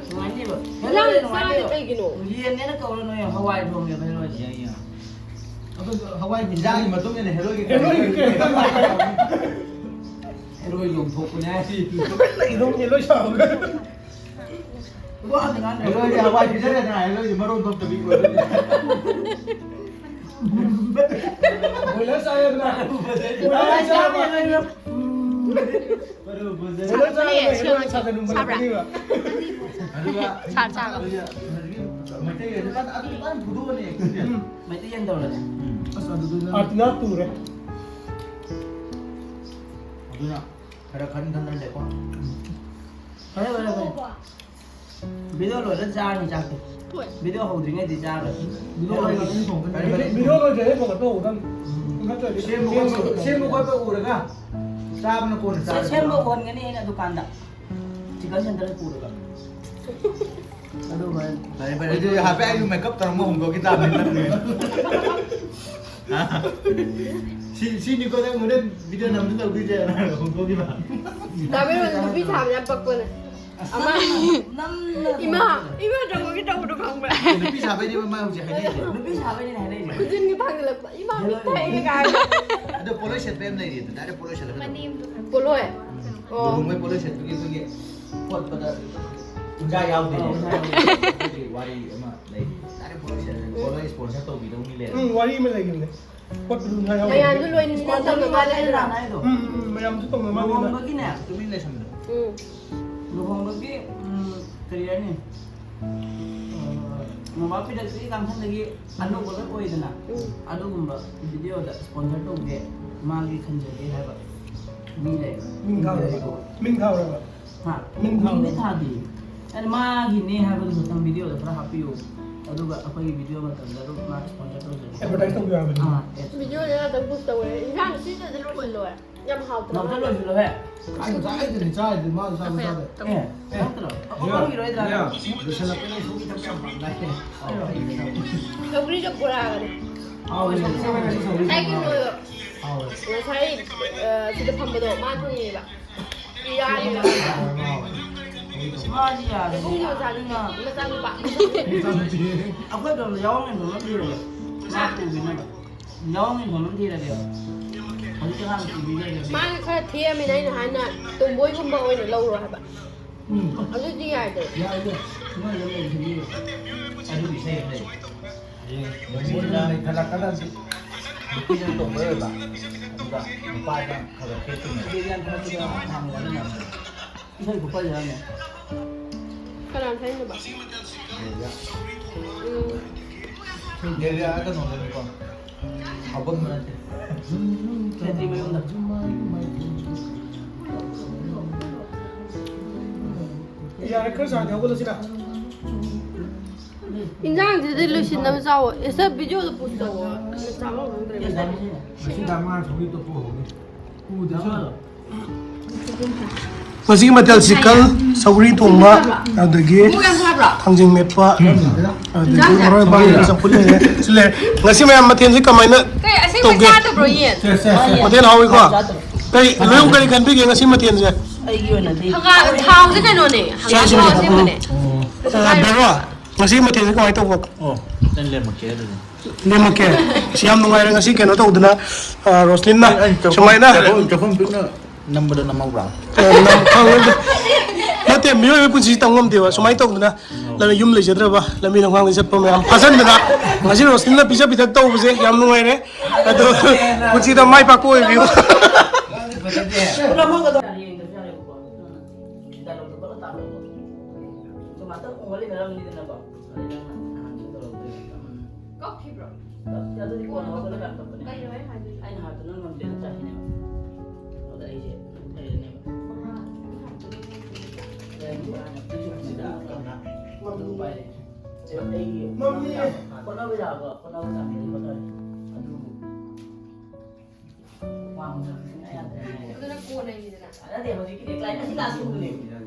ꯅꯨꯡꯉꯥꯏꯅꯤꯕ꯫ ꯏꯟꯖꯥꯡ ꯍꯦꯔꯣꯏꯗꯤ ꯆꯥꯗꯦ ꯅꯨꯡꯉꯥꯏꯅꯤꯕ꯫ ꯀꯩꯒꯤꯅꯣ? ꯌꯦꯟꯅꯦꯅ ꯀꯧꯔ ꯅꯣꯏ ꯍꯋꯥꯏ ꯊꯣꯡꯉꯦꯕ ꯍꯦꯔꯣꯏꯗꯤ꯫ ꯌꯥꯏ, ꯌꯥꯏ꯫ ꯑꯗꯨ ꯍꯋꯥꯏ ꯏꯟꯖꯥꯡꯒꯤ ꯃꯇꯨꯡ ꯏꯟꯅ ꯍꯦꯔꯣꯏꯒꯤ ꯍꯦꯔꯣꯏꯒꯤ ꯀꯩ ꯍꯥꯏꯅꯣ? ꯍꯦꯔꯣꯏ ꯂꯣꯡꯊꯣꯛꯄꯅꯦ ꯍꯥꯏꯁꯤ꯫ ꯂꯣꯡꯉꯦ ꯂꯣꯏ ꯁꯥꯎꯔꯒ꯫ ꯋꯥꯗꯤ ꯉꯥꯡꯗ꯭ꯔꯦ꯫ ꯍꯦꯔꯣꯏꯗꯤ ꯍꯋꯥꯏ ꯄꯤꯖꯔꯦꯗꯅ, ꯍꯦꯔꯣꯏꯗꯤ ꯃꯔꯣꯟ ꯊꯣꯛꯇꯕꯤ ꯑꯣꯏꯗꯣꯏꯅꯦ꯫ ꯕꯣꯏꯂꯔ ꯆꯥꯔꯦꯗꯅ꯫ ꯕꯣꯏꯂꯔ ꯆꯥꯔꯦꯗꯅ꯫ ꯕꯣꯏꯂꯔ ꯆꯥꯔꯦꯗꯅ꯫ ꯁꯥꯕ꯭ꯔꯥ? ꯑꯗꯨꯒ ꯁꯥ ꯆꯥꯕ꯫ ꯃꯩꯇꯩ ꯌꯦꯟ ꯑꯗꯨ ꯐꯖꯅ ꯐꯨꯗꯣꯛꯑꯅꯤ꯫ ꯎꯝ꯫ ꯃꯩꯇꯩ ꯌꯦꯟ ꯇꯧꯔꯁꯦ꯫ ꯎꯝ꯫ ꯑꯁ, ꯑꯗꯨꯗꯨꯅ ꯑꯥꯔꯇꯤꯅꯥ ꯇꯨꯔꯦ꯫ ꯑꯗꯨꯅ ꯈꯔ ꯈꯟ ꯈꯟꯗꯅ ꯂꯩꯀꯣ꯫ ꯐꯔꯦ, ꯐꯔꯦ, ꯐꯔꯦ꯫ ꯚꯤꯗꯤꯑꯣ ꯂꯣꯏꯔ ꯆꯥꯔꯅꯤ ꯆꯥꯛꯇꯤ꯫ ꯍꯣꯏ꯫ ꯚꯤꯗꯤꯑꯣ ꯍꯧꯗ꯭ꯔꯤꯉꯩꯗꯤ ꯆꯥꯔꯣꯏ꯫ ꯚꯤꯗꯤꯑꯣ ꯂꯣꯏꯔ ꯑꯗꯨꯝ ꯊꯣꯡꯒꯅꯤ꯫ ꯚꯤꯗꯤꯑꯣ ꯂꯣꯏꯗ꯭ꯔꯤꯉꯩ ꯊꯣꯡꯒꯠꯄ ꯍꯧꯒꯗꯕꯅꯤ꯫ ꯎꯝ꯫ ꯅꯠꯇ꯭ꯔꯗꯤ ꯁꯦꯝꯕ ꯈꯣꯠꯄ, ꯁꯦꯝꯕ ꯈꯣꯠꯄ ꯎꯔꯒ ꯆꯥꯕꯅ ꯀꯣꯟꯅ ꯁꯦ-, ꯆꯥꯔꯁꯤ꯫ ꯁꯦꯝꯕ ꯍꯣꯟꯒꯅꯤ ꯑꯩꯅ ꯗꯨꯀꯥꯟꯗ꯫ ꯆꯤꯀꯟ ꯁꯦꯟꯇꯔ ꯄꯨꯔꯒ꯫ ꯑꯗꯨꯒ ꯐꯔꯦ, ꯐꯔꯦ, ꯑꯗꯨꯗꯤ ꯍꯥꯏꯐꯦꯠ ꯑꯩꯁꯨ ꯃꯦꯀꯞ ꯇꯧꯔꯝꯕ ꯍꯣꯡꯗꯣꯛꯈꯤ ꯇꯥꯕꯅꯤ ꯅꯪ꯫ ꯁꯤ, ꯁꯤꯅꯤꯀꯣ ꯅꯪ ꯍꯣꯔꯦꯟ ꯚꯤꯗꯤꯑꯣ ꯅꯝꯕ ꯇꯧꯗꯣꯏꯁꯦ ꯍꯣꯡꯗꯣꯛꯈꯤꯕ꯫ ꯗꯥ ꯕꯤꯔꯣꯟ ꯅꯨꯄꯤ ꯁꯥꯕ ꯌꯥꯝ ꯄꯛꯄꯅꯦ꯫ ꯑꯃ ꯅꯝꯅ ꯏꯃꯥ, ꯏꯃꯥ ꯇꯧꯕꯒꯤ ꯇꯧꯕꯗꯣ ꯈꯪꯕ꯭ꯔꯥ? ꯅꯨꯄꯤ ꯁꯥꯕꯩꯅꯦꯕ ꯃꯥ ꯍꯧꯖꯤꯛ ꯍꯥꯏꯅꯩꯁꯦ꯫ ꯅꯨꯄꯤ ꯁꯥꯕꯩꯅꯦ ꯍꯥꯏꯅꯩꯁꯦ꯫ ꯈꯨꯖꯤꯟꯒꯤ ꯊꯥꯡꯖꯤꯜꯂꯛꯄ, ꯏꯃꯥ ꯃꯤꯠ ꯊꯛꯑꯦ ꯀꯥꯏꯅ꯫ ꯑꯗꯣ ꯄꯣꯂꯣꯏ ꯁꯦꯠꯄ ꯌꯥꯝ ꯂꯩꯔꯤ ꯑꯗꯨ, ꯗꯥꯏꯔꯦꯛ ꯄꯣꯂꯣꯏ ꯁꯦꯠꯂꯒ ꯑꯗꯨꯝ꯫ ꯄꯣꯂꯣꯏ? ꯎꯝ꯫ ꯑꯣ꯫ ꯂꯨꯍꯣꯡꯕꯩ ꯄꯣꯂꯣꯏ ꯁꯦꯠꯄꯒꯤ ꯑꯩꯈꯣꯏꯒꯤ ꯈꯣꯠꯄꯗ ꯎꯟꯖꯥ ꯌꯥꯎꯗꯦ꯫ ꯑꯣ, ꯎꯟꯖꯥ ꯌꯥꯎꯗꯦ꯫ ꯑꯗꯨꯒꯤ ꯋꯥꯔꯤ ꯑꯃ ꯂꯩꯔꯤ꯫ ꯗꯥꯏꯔꯦꯛ ꯄꯣꯂꯣꯏ ꯁꯦꯠꯂꯒ ꯄꯣꯂꯣꯏ ꯁ꯭ꯄꯣꯟꯁꯔ ꯇꯧꯕꯤꯗꯧ ꯃꯤ ꯂꯩꯔꯦ꯫ ꯎꯝ, ꯋꯥꯔꯤ ꯑꯃ ꯂꯩꯈꯤꯕꯅꯦ꯫ ꯈꯣꯠꯄꯗꯨ ꯉꯥ ꯌꯥꯎꯗꯦ꯫ ꯃꯌꯥꯝꯁꯨ ꯂꯣꯏꯅ ꯇꯧꯅ ꯃꯥꯜꯂꯦ ꯍꯥꯏꯗ꯭ꯔꯥ? ꯎꯝ, ꯎꯝ, ꯎꯝ, ꯃꯌꯥꯝꯁꯨ ꯇꯧꯅ ꯃꯥꯜꯂꯦ꯫ ꯂꯨꯍꯣꯡꯕꯒꯤꯅꯦ, ꯇꯨꯃꯤꯟ ꯂꯩꯁꯟꯕꯗꯣ꯫ ꯎꯝ꯫ ꯂꯨꯍꯣꯡꯕꯒꯤ, ꯎꯝ, ꯀꯔꯤ ꯍꯥꯏꯅꯤ? ꯑ, ꯃꯣꯝꯄꯥꯛ ꯐꯤꯗꯛꯁꯤ ꯀꯥꯡꯈꯟꯗꯒꯤ ꯑꯅꯧꯕ ꯂꯣꯏ ꯑꯣꯏꯗꯅ, ꯎꯝ꯫ ꯑꯗꯨꯒꯨꯝꯕ ꯚꯤꯗꯤꯑꯣꯗ ꯁ꯭ꯄꯣꯟꯁꯔ ꯇꯧꯒꯦ, ꯃꯥꯒꯤ ꯈꯟꯖꯒꯦ ꯍꯥꯏꯕ ꯃꯤ ꯂꯩ꯫ ꯃꯤꯡ ꯊꯥꯔꯨꯔꯕ? ꯃꯤꯡ ꯊꯥꯔꯨꯔꯕ? ꯍꯥ? ꯃꯤꯡ ꯊꯥꯔꯨꯔꯕ? ꯃꯤꯡꯗꯤ ꯊꯥꯗꯦ꯫ ꯑꯩꯅ ꯃꯥꯒꯤꯅꯦ ꯍꯥꯏꯕꯗꯨ ꯈꯛꯇꯪ ꯚꯤꯗꯤꯑꯣꯗ ꯈꯔ ꯍꯥꯞꯄꯤꯌꯨ, ꯑꯗꯨꯒ ꯑꯩꯈꯣꯏꯒꯤ ꯚꯤꯗꯤꯑꯣ ꯃꯇꯝꯗ ꯑꯗꯨꯝ ꯃꯥ ꯁ꯭ꯄꯣꯟꯁꯔ ꯇꯧꯖꯒꯦ꯫ ꯑꯦꯗꯚꯔꯇꯥꯏꯁ ꯇꯧꯕꯤꯌꯨ ꯍꯥꯏꯕꯅꯤ꯫ ꯑꯥ, ꯑꯦ꯫ ꯚꯤꯗꯤꯑꯣꯗ ꯉꯥꯛꯇꯪ ꯄꯣꯁ ꯇꯧꯋꯦ꯫ ꯏꯟꯁꯥꯡ ꯁꯤꯗ ꯂꯣꯏꯁꯤꯜꯂꯣ꯫ ꯌꯥꯝ ꯍꯥꯎꯇ꯭ꯔꯣ? ꯅꯥꯎꯆꯥ ꯂꯣꯏꯁꯤꯜꯂꯣꯍꯦ꯫ ꯑꯩ ꯉꯁꯥꯏꯗꯩꯅꯦ ꯆꯥꯔꯤꯁꯦ, ꯃꯥꯁꯨ ꯆꯥꯁꯨ ꯆꯥꯗꯦ꯫ ꯑꯦ, ꯆꯥꯗ꯭ꯔꯣ? ꯑꯩꯈꯣꯏ ꯌꯥ, ꯍꯧꯔꯤꯔꯣꯏꯗ꯭ꯔꯥ? ꯌꯥ, ꯂꯣꯏꯁꯤꯜꯂꯛꯄꯗ ꯁꯧꯒ꯭ꯔꯤ ꯊꯛꯄ ꯌꯥꯝ ꯄꯥꯝꯗꯥꯏꯅꯦ꯫ ꯁꯧꯒ꯭ꯔꯤꯒ ꯕꯣꯔꯥꯒꯅꯦ꯫ ꯍꯥꯎꯋꯦ, ꯁꯧꯒ꯭ꯔꯤ ꯉꯁꯤ ꯁꯧꯒ꯭ꯔꯤ ꯉꯁꯥꯏꯒꯤ ꯊꯣꯡꯕ ꯅꯣꯏꯗꯣ, ꯍꯥꯎꯋꯦ꯫ ꯉꯁꯥꯏ, ꯑ, ꯁꯤꯗ ꯐꯝꯕꯗꯣ ꯃꯥ ꯊꯣꯡꯉꯦꯕ꯫ ꯏꯔꯥꯅꯤꯅ꯫ ꯍꯥꯎꯋꯦ, ꯍꯥꯎꯋꯦ꯫ ꯃꯥꯗꯤ ꯌꯥꯔꯦ꯫ ꯏꯕꯨꯡꯒꯤ ꯃꯆꯥꯅꯨꯄꯤ, ꯃꯆꯥꯅꯨꯄꯥ꯫ ꯑꯩꯈꯣꯏ ꯑꯗꯣꯝꯗ ꯌꯥꯎꯔꯝꯃꯦ, ꯅꯣꯡꯃ ꯄꯤꯔꯒ꯫ ꯃꯥ ꯄꯨꯈꯤꯅꯕ꯫ ꯌꯥꯎꯔꯝꯃꯦ, ꯅꯣꯡꯃ ꯄꯤꯔꯒꯦ꯫ ꯍꯧꯖꯤꯛ ꯑꯉꯥꯡ ꯄꯨꯕꯤꯔꯒꯦ꯫ ꯃꯥꯅ ꯈꯔ ꯊꯦꯝꯃꯤꯅ ꯑꯩꯅ ꯍꯥꯏꯅ ꯇꯣꯝꯕꯣꯏꯒꯨꯝꯕ ꯑꯣꯏꯅ ꯂꯧꯔꯣ ꯍꯥꯏꯕ꯫ ꯎꯝ꯫ ꯑꯗꯨꯗꯤ ꯌꯥꯏꯗꯅ꯫ ꯌꯥꯏꯗ꯫ ꯅꯣꯏ ꯑꯗꯨꯝ ꯂꯩꯁꯤꯟꯕꯤꯌꯨ꯫ ꯑꯗꯨꯒꯤ ꯏꯁꯩ ꯑꯃ ꯂꯩ꯫ ꯍꯌꯦꯡ ꯅꯨꯄꯤꯅ ꯂꯩꯈꯠꯂꯛꯀꯗꯕꯁꯤ꯫ ꯅꯨꯄꯤꯅ ꯇꯣꯝꯕꯣꯏ ꯑꯣꯏꯕ꯫ ꯑꯗꯨꯒ ꯅꯨꯄꯥꯅ ꯈꯔ ꯈꯔ ꯐꯦꯠꯇꯨꯝꯃꯦ꯫ ꯏꯁꯩ ꯈꯨꯄꯩ ꯍꯥꯏꯅꯦ꯫ ꯀꯅꯥꯅ ꯁꯛꯏꯅꯣꯕ? ꯅꯦꯔꯤꯌꯥ꯫ ꯎꯝ꯫ ꯅꯦꯔꯤꯌꯥ ꯀꯩꯅꯣꯗꯅꯤꯀꯣ꯫ ꯍꯥꯎꯕꯝꯗ ꯅꯠꯇꯦ꯫ ꯈꯦꯇ꯭ꯔꯤ ꯃꯌꯨꯝꯗ꯫ ꯌꯥꯔꯦ, ꯈꯔ ꯆꯥꯔꯗꯤ ꯍꯧꯒꯠꯂꯁꯤꯔ? ꯏꯟꯖꯥꯡꯁꯤꯗꯤ ꯂꯣꯏꯁꯤꯟꯅꯕ ꯆꯥꯎꯋꯣ꯫ ꯑꯦ, ꯁꯥꯔ, ꯚꯤꯗꯤꯑꯣꯗꯣ ꯄꯣꯁ ꯇꯧꯋꯣ꯫ ꯆꯥꯕ ꯐꯪꯗ꯭ꯔꯦ꯫ ꯉꯁꯤ ꯗꯥ ꯃꯉꯥꯜ ꯁꯧꯒ꯭ꯔꯤ ꯇꯣꯠꯄ ꯍꯧꯔꯅꯤ꯫ ꯎꯗꯦ꯫ ꯉꯁꯤꯒꯤ ꯃꯊꯦꯜ ꯆꯤꯛꯀꯟ, ꯁꯧꯒ꯭ꯔꯤ ꯊꯣꯡꯕ, ꯑꯗꯒꯤ ꯊꯥꯡꯖꯤꯡ ꯃꯦꯠꯄ, ꯑꯗꯒꯤ ꯃꯔꯣꯏ ꯃꯄꯥꯡ, ꯆꯝꯐꯨꯠ ꯂꯩꯔꯦ꯫ ꯁꯤ ꯂꯩꯔꯦ꯫ ꯉꯁꯤ ꯃꯌꯥꯝ ꯃꯊꯦꯜꯁꯤ ꯀꯃꯥꯏꯅ ꯀꯩ ꯑꯁꯦꯡꯕ ꯇꯧꯒꯦ? ꯆꯥꯗꯕ꯭ꯔꯣ ꯌꯦꯟ? ꯃꯊꯦꯜ ꯍꯥꯎꯋꯤꯀꯣ? ꯀꯩ, ꯂꯣꯏꯕꯨ ꯀꯔꯤ ꯈꯟꯕꯤꯒꯦ ꯉꯁꯤ ꯃꯊꯦꯜꯁꯦ? ꯑꯩꯒꯤ ꯑꯣꯏꯅꯗꯤ ꯍꯪꯒꯥꯝ ꯊꯥꯎꯁꯦ ꯀꯩꯅꯣꯅꯦ, ꯍꯪꯒꯥꯝ ꯊꯥꯎ ꯑꯁꯦꯡꯕꯅꯦ꯫ ꯑ, ꯕꯦꯔꯣ, ꯉꯁꯤ ꯃꯊꯦꯜꯁꯦ ꯀꯃꯥꯏꯅ ꯇꯧꯕ? ꯑꯣ, ꯅꯪ ꯂꯦꯝꯃꯛꯀꯦ ꯑꯗꯨꯗꯤ꯫ ꯂꯦꯝꯃꯛꯀꯦ꯫ ꯑꯁ, ꯌꯥꯝ ꯅꯨꯡꯉꯥꯏꯔꯦ ꯉꯁꯤ ꯀꯩꯅꯣ ꯇꯧꯗꯅ, ꯑ, ꯔꯣꯁꯂꯤꯟꯅ ꯑꯩ, ꯑꯩ ꯆꯥꯛꯈꯨꯝ, ꯁꯨꯃꯥꯏꯅ꯫ ꯆꯥꯛꯈꯨꯝ, ꯆꯥꯛꯈꯨꯝ ꯄꯤꯛꯅ ꯅꯝꯕꯗꯣ ꯅꯝꯍꯧꯕ꯭ꯔꯥ? ꯑ, ꯅꯝ-, ꯈꯪꯍꯧꯗꯦ꯫ ꯅꯠ-, ꯑꯦ, ꯃꯤꯑꯣꯏꯕꯒꯤ ꯄꯨꯟꯁꯤꯁꯤ ꯇꯝ ꯉꯝꯗꯦꯕ꯫ ꯁꯨꯃꯥꯏꯅ ꯇꯧꯗꯅ ꯂꯝ-, ꯌꯨꯝ ꯂꯩꯖꯗ꯭ꯔꯕ, ꯂꯝꯕꯤ ꯂꯝꯈꯥꯡꯗ ꯆꯠꯄ ꯃꯌꯥꯝ ꯐꯥꯖꯟꯗꯅ ꯉꯁꯤ ꯔꯣꯁꯅꯤꯅ ꯄꯤꯖ ꯄꯤꯊꯛ ꯇꯧꯕꯁꯦ ꯌꯥꯝ ꯅꯨꯡꯉꯥꯏꯔꯦ꯫ ꯑꯗꯣ ꯄꯨꯟꯁꯤꯗ ꯃꯥꯏ ꯄꯥꯛꯄ ꯑꯣꯏꯕꯤꯌꯨ꯫ ꯀꯞꯈꯤꯕ꯭ꯔꯣ? ꯑꯗꯨꯗꯤ ꯀꯣꯟꯅ ꯍꯧꯒꯠꯂꯀꯥꯟꯗ ꯀꯞꯄꯅꯦ꯫ ꯀꯩꯅꯣ ꯑꯩ ꯍꯥꯏꯗꯣꯏꯁꯦ? ꯑꯩꯅ ꯍꯥꯏꯕꯗꯣ ꯅꯪ ꯉꯝꯗꯦꯅ ꯆꯥꯈꯤꯅꯦꯕ꯫ ꯑꯗ ꯑꯩꯁꯦ ꯑꯗꯨꯝ ꯂꯩꯔꯅꯦꯕ꯫ ꯃꯉꯥ ꯑꯗꯨꯝ ꯍꯥꯞꯄꯗꯤ ꯑꯗ ꯑꯩ ꯅꯨꯄꯥꯅ ꯄꯤꯊꯣꯛꯄꯁꯤꯗ ꯑꯗꯨꯝ ꯎꯄꯥꯏ ꯂꯩꯇ꯭ꯔꯦ꯫ ꯑꯩꯒꯤ ꯍꯣꯠꯅꯕ ꯌꯥꯕ ꯍꯣꯠꯅꯕ ꯆꯥꯡꯗꯤ ꯍꯣꯠꯅꯔꯦ꯫ ꯑꯗꯨꯕꯨ ꯋꯥꯡꯅ ꯁꯨꯡꯌꯥ ꯌꯥꯗ꯭ꯔꯦ꯫ ꯑꯗꯨꯅ ꯀꯣꯟꯅ ꯏꯅꯤꯗꯅ꯫ ꯅꯠꯇꯦ, ꯍꯧꯖꯤꯛꯀꯤꯗꯤ ꯀ꯭ꯂꯥꯏꯟ ꯑꯁꯤ ꯂꯥꯁ ꯔꯨꯝꯗꯨꯅꯦ꯫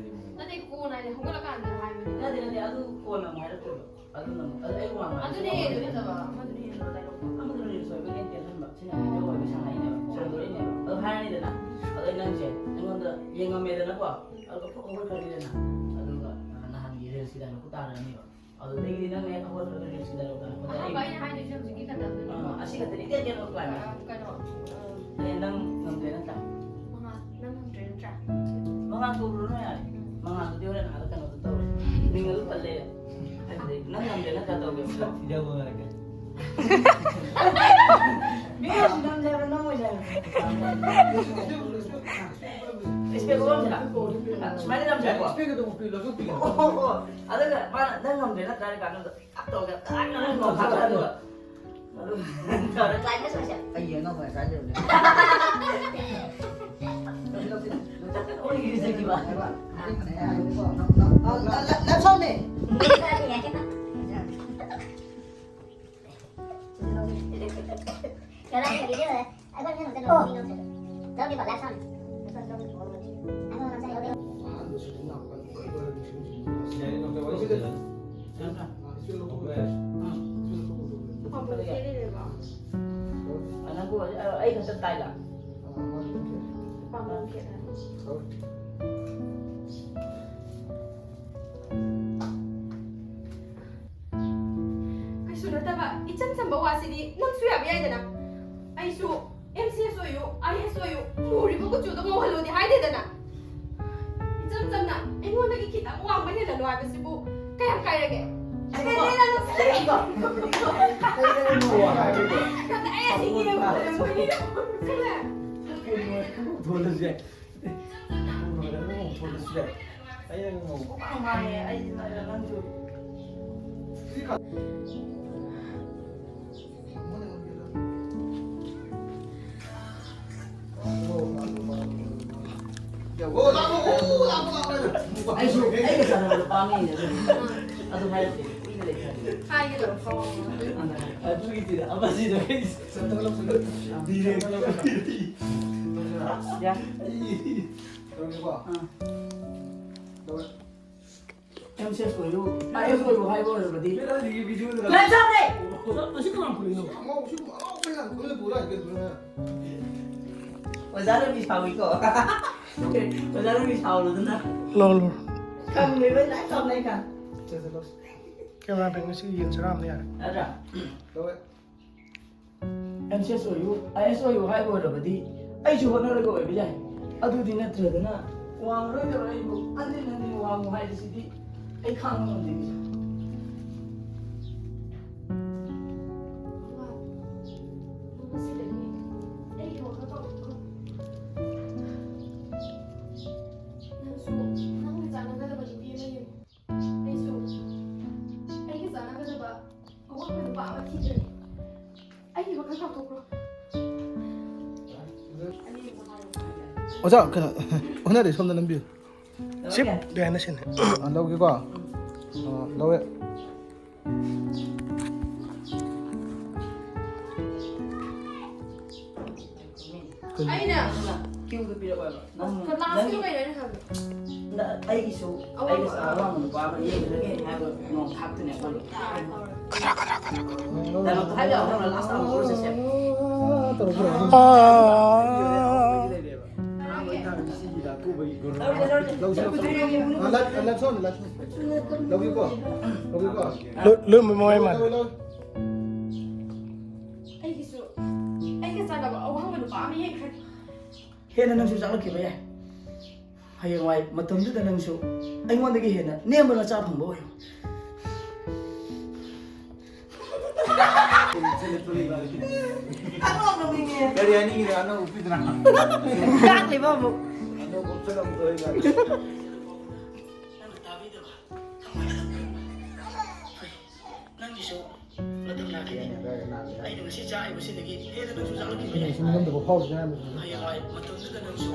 ꯅꯠꯇꯦ, ꯀꯣꯟꯅ ꯍꯥꯏꯗꯤ ꯍꯧꯒꯠꯂꯀꯥꯟꯗ ꯍꯥꯏꯕꯅꯤ꯫ ꯅꯠꯇꯦ, ꯅꯠꯇꯦ, ꯑꯗꯨ ꯀꯣꯟꯅ ꯑꯃꯨꯛ ꯍꯥꯏꯔꯛꯇꯣꯏꯕ꯫ ꯑꯗꯨꯅ ꯑꯃꯨꯛ, ꯑꯗꯨ ꯑꯩ ꯋꯥꯡꯅ ꯑꯗꯨꯅ ꯍꯦꯟꯅ ꯐꯖꯕ, ꯑꯃꯗꯨꯅ ꯍꯦꯟꯅ ꯐꯖꯕ꯫ ꯑꯃꯗꯨꯅ ꯔꯤꯜꯁ ꯑꯣꯏꯕ ꯍꯦꯟꯅ ꯇꯦꯜꯍꯟꯕ꯫ ꯁꯤꯅ ꯚꯤꯗꯤꯑꯣ ꯑꯣꯏꯕ ꯁꯥꯟꯅꯩꯅꯦꯕ, ꯁꯥꯡꯗꯣꯔꯛꯏꯅꯦꯕ꯫ ꯑꯗꯨ ꯍꯥꯏꯔꯅꯤꯗꯅ, ꯑꯗꯩ ꯅꯪꯁꯦ ꯑꯩꯉꯣꯟꯗ ꯌꯦꯡꯉꯝꯃꯦꯗꯅꯀꯣ, ꯑꯗꯨꯒ ꯐꯨꯛ ꯍꯧꯒꯠꯈ꯭ꯔꯅꯤꯗꯅ, ꯑꯗꯨꯒ ꯅꯍꯥꯟꯒꯤ ꯔꯤꯜꯁꯀꯤ ꯗꯥꯏꯂꯣꯛꯇꯣ ꯇꯥꯔꯅꯤꯕ꯫ ꯑꯗꯨꯗꯒꯤꯗꯤ ꯅꯪꯅ ꯍꯦꯛ ꯍꯧꯒꯠꯂꯒ ꯔꯤꯜꯁꯀꯤ ꯗꯥꯏꯂꯣꯛ ꯇꯥꯔꯛꯄꯗ ꯑꯩ, ꯑꯍꯥꯟꯕ ꯑꯩꯅ ꯍꯥꯏꯗꯣꯏꯁꯦ ꯍꯧꯖꯤꯛꯀꯤ ꯈꯛꯇꯪꯗꯨꯅꯤ꯫ ꯑꯥ, ꯑꯁꯤ ꯈꯛꯇꯅꯤ ꯏꯇꯦꯟ ꯇꯦꯟꯕ ꯀ꯭ꯂꯥꯏꯃꯦꯛꯁ꯫ ꯑꯥ, ꯀꯩꯅꯣ, ꯑꯦ, ꯅꯪ ꯉꯝꯗ꯭ꯔꯦ ꯅꯠꯇ꯭ꯔꯥ? ꯃꯉꯥ, ꯅꯪ ꯉꯝꯗ꯭ꯔꯦ ꯅꯠꯇ꯭ꯔꯥ? ꯃꯉꯥ ꯇꯧꯔꯨꯔꯅꯨ ꯌꯥꯔꯦ꯫ ꯃꯉꯥꯗꯨꯗꯤ ꯍꯣꯔꯦꯟ ꯑꯥꯗ ꯀꯩꯅꯣꯗ ꯇꯧꯔꯁꯤ꯫ ꯃꯤꯡ ꯑꯗꯨ ꯄꯜ ꯂꯩꯔꯦ꯫ ꯑꯗꯨꯗꯤ ꯅꯪ ꯉꯝꯗ꯭ꯔꯦ ꯅꯠꯇ꯭ꯔꯥ ꯇꯧꯒꯦꯕ? ꯃꯤꯅ ꯁꯤ ꯅꯝꯖꯦ ꯍꯥꯏꯕ꯭ꯔꯥ ꯅꯝꯃꯣꯏꯁꯦ ꯍꯥꯏꯕ꯭ꯔꯥ? ꯏꯁꯄꯦꯛ ꯎꯞꯄꯝꯁꯤꯔꯥ? ꯁꯨꯃꯥꯏꯅ ꯅꯝꯁꯦ ꯍꯥꯏꯕ꯭ꯔꯣ? ꯑꯣ, ꯑꯣ, ꯑꯣ꯫ ꯑꯗꯨꯒ ꯃꯥꯅ ꯅꯪ ꯉꯝꯗ꯭ꯔꯦ ꯅꯠꯇ꯭ꯔꯥ ꯍꯥꯏꯔ ꯀꯥꯟꯗꯨꯗ ꯇꯞ ꯇꯧꯔꯒ ꯇꯛ ꯇꯧꯔꯒ ꯀ꯭ꯂꯥꯏꯃꯦꯛꯁ ꯑꯣꯏꯁꯦ꯫ ꯑꯩ ꯌꯦꯡꯉꯝꯃꯣꯏ ꯉꯁꯥꯏ ꯂꯩꯕꯅꯦ꯫ ꯑꯣꯏꯒꯤꯁꯦ ꯀꯤꯕ꯫ ꯂ-, ꯂ-, ꯂ-, ꯂꯞꯁꯣꯝꯅꯦ꯫ ꯉꯔꯥꯡꯒꯤ ꯚꯤꯗꯤꯑꯣꯗ ꯑꯩꯈꯣꯏ ꯃꯁꯦꯟ ꯑꯝꯇ ꯅꯣꯡꯃꯒꯤ ꯅꯣꯡꯁꯦ ꯂꯧꯗ꯭ꯔꯤꯕꯣ? Life sound? ꯑꯩꯉꯣꯟꯗ ꯑꯝꯇ ꯂꯧꯗꯦ꯫ ꯄꯥꯝꯕꯣꯝ ꯊꯦꯠꯂꯤꯅꯦꯕ꯫ ꯑ, ꯅꯪꯕꯨ ꯍꯧꯖꯤꯛ, ꯑ, ꯑꯩ ꯈꯛꯇ ꯇꯥꯏꯗ꯫ ꯄꯥꯝꯕꯣꯝ ꯊꯦꯠꯂꯦ꯫ ꯀꯩꯁꯨ ꯅꯠꯇꯕ ꯏꯆꯝ ꯆꯝꯕ ꯋꯥꯁꯤꯗꯤ ꯅꯪꯁꯨ ꯌꯥꯕ ꯌꯥꯏꯗꯅ꯫ ꯑꯩꯁꯨ ꯑꯦꯝ ꯁꯤ ꯑꯦꯁ ꯑꯣꯏꯌꯨ, ꯑꯥꯏ ꯑꯦꯁ ꯑꯣꯏꯌꯨ, ꯃꯨꯔꯤꯕ ꯀꯨꯆꯨꯗꯣ ꯉꯧꯍꯜꯂꯨꯗꯤ ꯍꯥꯏꯗꯦꯗꯅ꯫ ꯏꯆꯝ ꯆꯝꯅ ꯑꯩꯉꯣꯟꯗꯒꯤ ꯈꯤꯇꯪ ꯋꯥꯡꯕ ꯍꯦꯜꯍꯜꯂꯣ ꯍꯥꯏꯕꯁꯤꯕꯨ ꯀꯌꯥꯝ ꯀꯥꯏꯔꯒꯦ? ꯑꯩꯅ ꯅꯦꯅ ꯅꯨꯡꯁꯤꯔꯦ꯫ ꯀꯗꯥꯏ ꯑꯁꯤ ꯌꯦꯡꯕꯗ ꯃꯣꯏꯅ ꯊꯣꯜꯂꯁꯦ꯫ ꯊꯣꯜꯂꯁꯦ꯫ ꯑꯩꯅ ꯉꯧꯕ ꯄꯥꯝ ꯃꯥꯜꯂꯦ, ꯑꯩꯁꯤꯅ ꯅꯪꯁꯨ꯫ ꯑꯩꯁꯨ ꯑꯩꯒ ꯆꯥꯟꯅꯕꯗꯣ ꯄꯥꯝꯃꯤꯅꯦ ꯑꯗꯨꯗꯤ꯫ ꯑꯗꯨ ꯍꯥꯏꯔꯛꯇꯦ꯫ ꯀꯨꯏꯅ ꯂꯩꯈ꯭ꯔꯦ꯫ ꯍꯥꯏꯒꯗꯕ ꯐꯥꯎꯕ꯫ ꯑꯗꯨꯒꯤꯗꯤ ꯑꯃꯁꯤꯗ ꯑꯩ ꯁꯦꯟꯇꯔ ꯂꯧꯁꯤꯜꯂꯨ꯫ ꯗꯤꯔꯦꯛ ꯌꯥ꯫ ꯇꯧꯔꯒꯦꯀꯣ? ꯑꯥ꯫ ꯇꯧꯔꯦ꯫ ꯑꯦꯝ ꯁꯤ ꯑꯦꯁ ꯑꯣꯏꯌꯨ, ꯑꯥꯏ ꯑꯦꯁ ꯑꯣꯏꯌꯨ ꯍꯥꯏꯕ ꯑꯣꯏꯔꯕꯗꯤ꯫ ꯀꯗꯥꯏꯗꯒꯤ ꯚꯤꯗꯤꯑꯣꯗꯨꯗ? ꯂꯥꯏꯖꯥꯎꯅꯦ! ꯑꯁꯤ ꯀꯅꯥ ꯄꯨꯔꯛꯏꯅꯣ? ꯑꯉꯥꯎ-, ꯁꯤ ꯑꯉꯥꯎꯕ ꯌꯥꯝ ꯈꯪꯅ ꯄꯨꯔꯛꯑꯒ ꯀꯩꯅꯣꯅꯦ? ꯑꯣꯖꯥ ꯔꯕꯤ ꯁꯥꯎꯏꯀꯣ꯫ ꯑꯣꯖꯥ ꯔꯕꯤ ꯁꯥꯎꯔꯗꯅ꯫ ꯂꯧ, ꯂꯧ꯫ ꯈꯪꯗꯦ, ꯂꯣꯏ ꯂꯥꯏ ꯈꯪ, ꯂꯥꯏ ꯈꯪ꯫ ꯁꯦ, ꯁꯦ, ꯂꯧ꯫ ꯀꯦꯃꯦꯔꯥ ꯃꯦꯟ ꯉꯁꯤ ꯌꯦꯟ ꯆꯔꯥ ꯑꯃ ꯌꯥꯔꯦ꯫ ꯅꯠꯇ꯭ꯔꯥ? ꯂꯧꯋꯦ꯫ ꯑꯦꯝ ꯁꯤ ꯑꯦꯁ ꯑꯣꯏꯌꯨ, ꯑꯥꯏ ꯑꯦꯁ ꯑꯣꯏꯌꯨ ꯍꯥꯏꯕ ꯑꯣꯏꯔꯕꯗꯤ ꯑꯩꯁꯨ ꯍꯣꯠꯅꯔꯒ ꯑꯣꯏꯕ ꯌꯥꯏ꯫ ꯑꯗꯨꯗꯤ ꯅꯠꯇ꯭ꯔꯗꯅ ꯋꯥꯡꯉꯔꯣꯏꯗꯕ ꯑꯩꯕꯨ ꯍꯟꯖꯤꯟ ꯍꯟꯖꯤꯟ ꯋꯥꯡꯉꯨ ꯍꯥꯏꯕꯁꯤꯗꯤ ꯑꯩ ꯈꯥꯡꯕ ꯉꯝꯗꯦ, ꯃꯤꯁꯦ꯫ ꯃꯁꯤꯗꯒꯤ ꯑꯩꯒꯤ ꯋꯥꯈꯜ ꯀꯥꯎꯊꯣꯛꯈ꯭ꯔꯣ꯫ ꯅꯪꯁꯨ ꯅꯪꯒ ꯆꯥꯟꯅꯒꯗꯕ ꯅꯨꯄꯤ ꯑꯃ ꯌꯦꯡꯉꯨ꯫ ꯑꯩꯁꯨ ꯑꯩꯒ ꯆꯥꯟꯅꯒꯗꯕ ꯑꯋꯥꯡꯕ ꯅꯨꯄꯥ ꯑꯃ ꯊꯤꯗ꯭ꯔꯗꯤ ꯑꯩꯒꯤ ꯋꯥꯈꯜ ꯀꯥꯎꯊꯣꯛꯈ꯭ꯔꯣ꯫ ꯑꯣꯖꯥ, ꯀꯩꯅꯣ, ꯑꯣꯟꯅꯔꯦ, ꯁꯣꯝꯗ ꯅꯝꯕꯤꯌꯨ꯫ ꯁꯤꯞ ꯂꯧꯔꯒꯦ꯫ ꯕꯦ ꯍꯥꯏꯅ ꯁꯤꯟꯅꯦ꯫ ꯑ, ꯂꯧꯒꯦꯀꯣ꯫ ꯑ, ꯂꯧꯋꯦ꯫ ꯑꯩꯅ ꯀ꯭ꯌꯨꯗꯨ ꯄꯤꯔꯛꯑꯣꯕ꯫ ꯅꯪ, ꯀ꯭ꯂꯥꯁꯀꯤ ꯅꯪꯒꯤ ꯑꯣꯏꯅ ꯑꯩꯅ ꯍꯪꯉꯦ꯫ ꯅ-, ꯑꯩꯒꯤꯁꯨ, ꯑꯋꯥꯡꯕ ꯑꯩꯒꯤꯁꯨ ꯑꯋꯥꯡꯕ ꯅꯨꯄꯥ ꯑꯃ ꯌꯦꯡꯈ꯭ꯔꯒꯦ ꯍꯥꯏꯕ ꯅꯣꯡ ꯊꯥꯛꯇꯅꯦ ꯑꯩꯈꯣꯏ꯫ ꯇꯧꯔꯛꯄ꯭ꯔꯣ? ꯗꯥꯏꯂꯣꯛꯇꯣ ꯍꯥꯏꯕ ꯌꯥꯎꯈ꯭ꯔꯕ? ꯂꯥꯁ ꯑꯃ ꯀꯣꯔꯁ ꯆꯠꯁꯦ꯫ ꯂꯧꯁꯤ, ꯂꯧꯁꯤ꯫ ꯑ, ꯂꯥꯏ-, ꯑ, ꯂꯥꯏꯁꯣꯟ, ꯂꯥꯏꯁꯣꯟ꯫ ꯂꯧꯒꯦꯀꯣ? ꯂꯧꯒꯦꯀꯣ? ꯂꯣꯏ-, ꯂꯣꯏ ꯃꯃꯥꯏ ꯃꯥꯜꯂꯦ꯫ ꯂꯧ, ꯂꯧ, ꯂꯧ꯫ ꯑꯩꯒꯤꯁꯨ ꯑꯩꯒ ꯆꯥꯟꯅꯕ ꯑꯋꯥꯡꯕ ꯅꯨꯄꯥ ꯑꯃ ꯌꯦꯡꯈ꯭ꯔꯒꯦ꯫ ꯍꯦꯟꯅ ꯅꯪꯁꯨ ꯆꯥꯎꯈꯠꯈꯤꯕ ꯌꯥꯏ꯫ ꯍꯌꯦꯡꯋꯥꯏ ꯃꯇꯝꯗꯨꯗ ꯅꯪꯁꯨ ꯑꯩꯉꯣꯟꯗꯒꯤ ꯍꯦꯟꯅ ꯅꯦꯝꯕ ꯅꯆꯥ ꯐꯪꯕ ꯑꯣꯏꯌꯨ꯫ ꯀꯔꯤ ꯍꯥꯏꯅꯤꯡꯉꯤꯅꯣ? ꯑꯅꯧꯕ ꯎꯞꯄꯤꯗꯅ꯫ ꯀꯥꯛꯂꯤꯕ ꯑꯃꯨꯛ꯫ ꯑꯅꯧꯕ ꯎꯞꯁꯜꯂꯛꯄꯗꯣ ꯑꯩꯅ꯫ ꯅꯪꯅ ꯇꯥꯕꯤꯗꯕ꯫ ꯅꯪꯒꯤꯁꯨ ꯃꯇꯝ ꯂꯥꯛꯈꯤꯅꯤ꯫ ꯑꯩꯅ ꯉꯁꯤ ꯆꯥꯔꯤꯕꯁꯤꯗꯒꯤ ꯍꯦꯟꯅ ꯅꯪꯁꯨ ꯆꯥꯔꯛꯈꯤꯕ ꯌꯥꯏ꯫ ꯍꯌꯦꯡꯋꯥꯏ ꯃꯇꯝꯗꯨꯗ ꯅꯪꯁꯨ꯫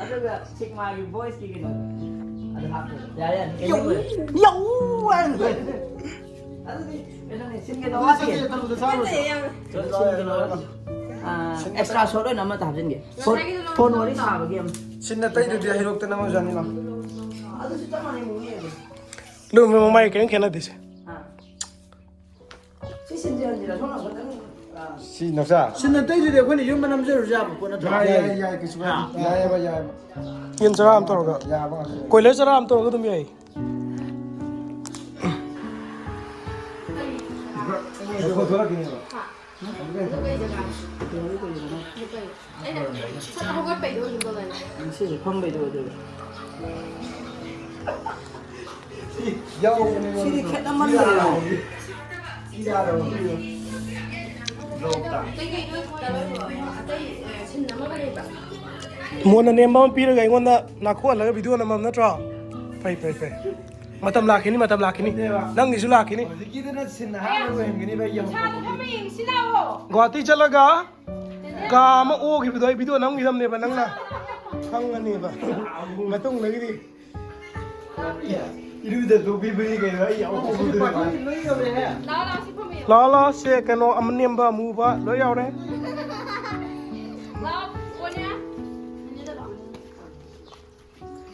ꯑꯗꯨꯒ ꯁꯤꯛꯃꯥꯒꯤ ꯕꯣꯏꯁꯀꯤ ꯀꯩꯅꯣꯗꯣ ꯑꯗꯨ ꯍꯥꯞꯄꯣ꯫ ꯌꯥꯔꯦ, ꯌꯥꯔꯦ꯫ ꯌꯧ! ꯌꯧ! ꯍꯥꯏꯅ꯫ ꯑꯗꯨꯗꯤ ꯀꯩꯅꯣꯅꯦ, ꯁꯤꯟꯒꯦ ꯇꯧꯕ ꯋꯥꯠꯂꯤ꯫ ꯆꯠꯂꯨꯗ ꯆꯥꯔꯨꯁꯦ꯫ ꯁꯤꯟꯒꯦ ꯇꯧꯕ ꯋꯥꯠꯂꯤ꯫ ꯑꯥ, ꯑꯦꯛꯁꯇ꯭ꯔꯥ ꯁꯣꯠ ꯑꯣꯏꯅ ꯑꯃꯠꯇ ꯍꯥꯞꯆꯤꯟꯒꯦ꯫ ꯐꯣꯟ, ꯉꯁꯥꯏꯒꯤꯗꯣ ꯐꯣꯟ ꯋꯥꯔꯤ ꯂꯧꯊꯣꯛꯑꯣ꯫ ꯁꯥꯕꯒꯤ ꯑꯃ꯫ ꯁꯤꯟꯅ ꯇꯩꯗꯨꯗꯤ ꯍꯩꯔꯣꯛꯇ ꯅꯝꯃꯁꯨ ꯌꯥꯅꯤꯅ꯫ ꯑꯗꯨꯁꯨ ꯆꯞ ꯃꯥꯟꯅꯩ, ꯃꯑꯣꯡ ꯌꯦꯡꯉꯒꯦ꯫ ꯑꯗꯨ ꯃꯃꯥꯏ ꯀꯔꯤꯝ ꯈꯦꯠꯅꯗꯦꯁꯦ꯫ ꯑꯥ꯫ ꯁꯤ ꯁꯤꯟꯁꯦ ꯍꯟꯁꯤꯔꯥ? ꯁꯣꯝ ꯅꯥꯀꯟꯗ ꯑꯗꯨꯝ, ꯑꯥ꯫ ꯁꯤ ꯅꯧꯆꯥ꯫ ꯁꯤꯟꯅ ꯇꯩꯗꯨꯗꯤ ꯑꯩꯈꯣꯏꯅ ꯌꯨꯝꯗ ꯅꯝꯖꯔꯁꯨ ꯌꯥꯕ ꯄꯣꯠ ꯅꯠꯇ꯭ꯔꯣ? ꯌꯥꯏ, ꯌꯥꯏ, ꯌꯥꯏ, ꯀꯩꯁꯨ ꯀꯥꯏꯗꯦ꯫ ꯍꯥ? ꯌꯥꯏꯌꯦꯕ, ꯌꯥꯏꯌꯦꯕ꯫ ꯌꯦꯟ ꯆꯔꯥ ꯑꯃ ꯇꯧꯔꯒ꯫ ꯌꯥꯕ ꯉꯥꯛꯇꯅꯦ꯫ ꯀꯣꯏꯂꯔ ꯆꯔꯥ ꯑꯃ ꯇꯧꯔꯒ ꯑꯗꯨꯝ ꯌꯥꯏ꯫ ꯃꯈꯣꯟ ꯊꯣꯛꯂꯛꯈꯤꯅꯦꯕ꯫ ꯑꯗꯨ ꯀꯩ ꯖꯒꯥ? ꯀꯩꯅꯣꯗꯤ ꯀꯩ ꯖꯒꯥꯅꯣ? ꯑꯗꯨ ꯀꯩ? ꯑꯩꯅ ꯁꯠ ꯍꯧꯒꯠꯄꯩꯗꯣ ꯑꯣꯏꯒꯨꯝ ꯇꯧꯗꯥꯏꯅꯦ? ꯉꯁꯤꯁꯦ ꯐꯝꯕꯩꯗꯣ ꯑꯣꯏꯗꯣꯏꯕ꯫ ꯁꯤ ꯌꯥꯎꯕꯅꯦꯕ꯫ ꯁꯤꯗꯤ ꯈꯦꯠꯅꯃꯟꯗ꯭ꯔꯦ꯫ ꯁꯤ ꯌꯥꯔꯕ? ꯀꯩꯀꯩꯅꯣ ꯇꯧꯔꯣꯏꯕꯣ? ꯑꯇꯩ, ꯑ, ꯁꯤꯟ ꯑꯃꯒ ꯂꯩꯕ꯭ꯔꯥ? ꯃꯣꯟꯅ ꯅꯦꯝꯕ ꯑꯃ ꯄꯤꯔꯒ ꯑꯩꯉꯣꯟꯗ ꯅꯥꯈꯣꯛꯍꯜꯂꯒ ꯚꯤꯗꯤꯑꯣ ꯅꯝꯃꯝ ꯅꯠꯇ꯭ꯔꯣ? ꯐꯩ, ꯐꯩ, ꯐꯩ꯫ ꯃꯇꯝ ꯂꯥꯛꯈꯤꯅꯤ, ꯃꯇꯝ ꯂꯥꯛꯈꯤꯅꯤ꯫ ꯅꯠꯇꯦꯕ꯫ ꯅꯪꯒꯤꯁꯨ ꯂꯥꯛꯈꯤꯅꯤ꯫ ꯍꯧꯖꯤꯛꯀꯤꯗꯨꯅ ꯁꯤꯟ ꯑꯍꯥꯟꯕ ꯑꯣꯏꯍꯟꯒꯅꯤꯕ ꯑꯩꯒꯤ ꯏꯁꯥꯗ ꯍꯧꯅꯕꯤ꯫ ꯐꯝꯃ ꯌꯦꯡꯁꯤ ꯂꯥꯛꯑꯣ꯫ ꯒꯨꯍꯥꯇꯤ ꯆꯠꯂꯒ ꯀꯥ ꯑꯃ ꯑꯣꯈꯤꯕꯗꯣ ꯑꯩ ꯚꯤꯗꯤꯑꯣ ꯅꯝꯈꯤꯗꯕꯅꯦꯕ, ꯅꯪꯅ ꯈꯪꯉꯅꯦꯕ ꯃꯇꯨꯡꯗꯒꯤꯗꯤ꯫ ꯏꯔꯨꯖꯊꯣꯛꯄꯤꯕꯒꯤ ꯀꯩꯅꯣ ꯑꯩ ꯌꯥꯎꯍꯧꯕꯗꯨꯅꯦ꯫ ꯂꯥꯛꯑꯣ, ꯂꯥꯛꯑꯣ, ꯁꯤ ꯐꯝꯃꯤꯌꯨ꯫ ꯂꯥꯛꯑꯣ, ꯂꯥꯛꯑꯣ, ꯁꯦ ꯀꯩꯅꯣ ꯑꯃ ꯅꯦꯝꯕ ꯑꯃꯨꯕ ꯂꯣꯏ ꯌꯥꯎꯔꯦ꯫ ꯂꯥꯛꯑꯣ, ꯀꯣꯟꯅ꯫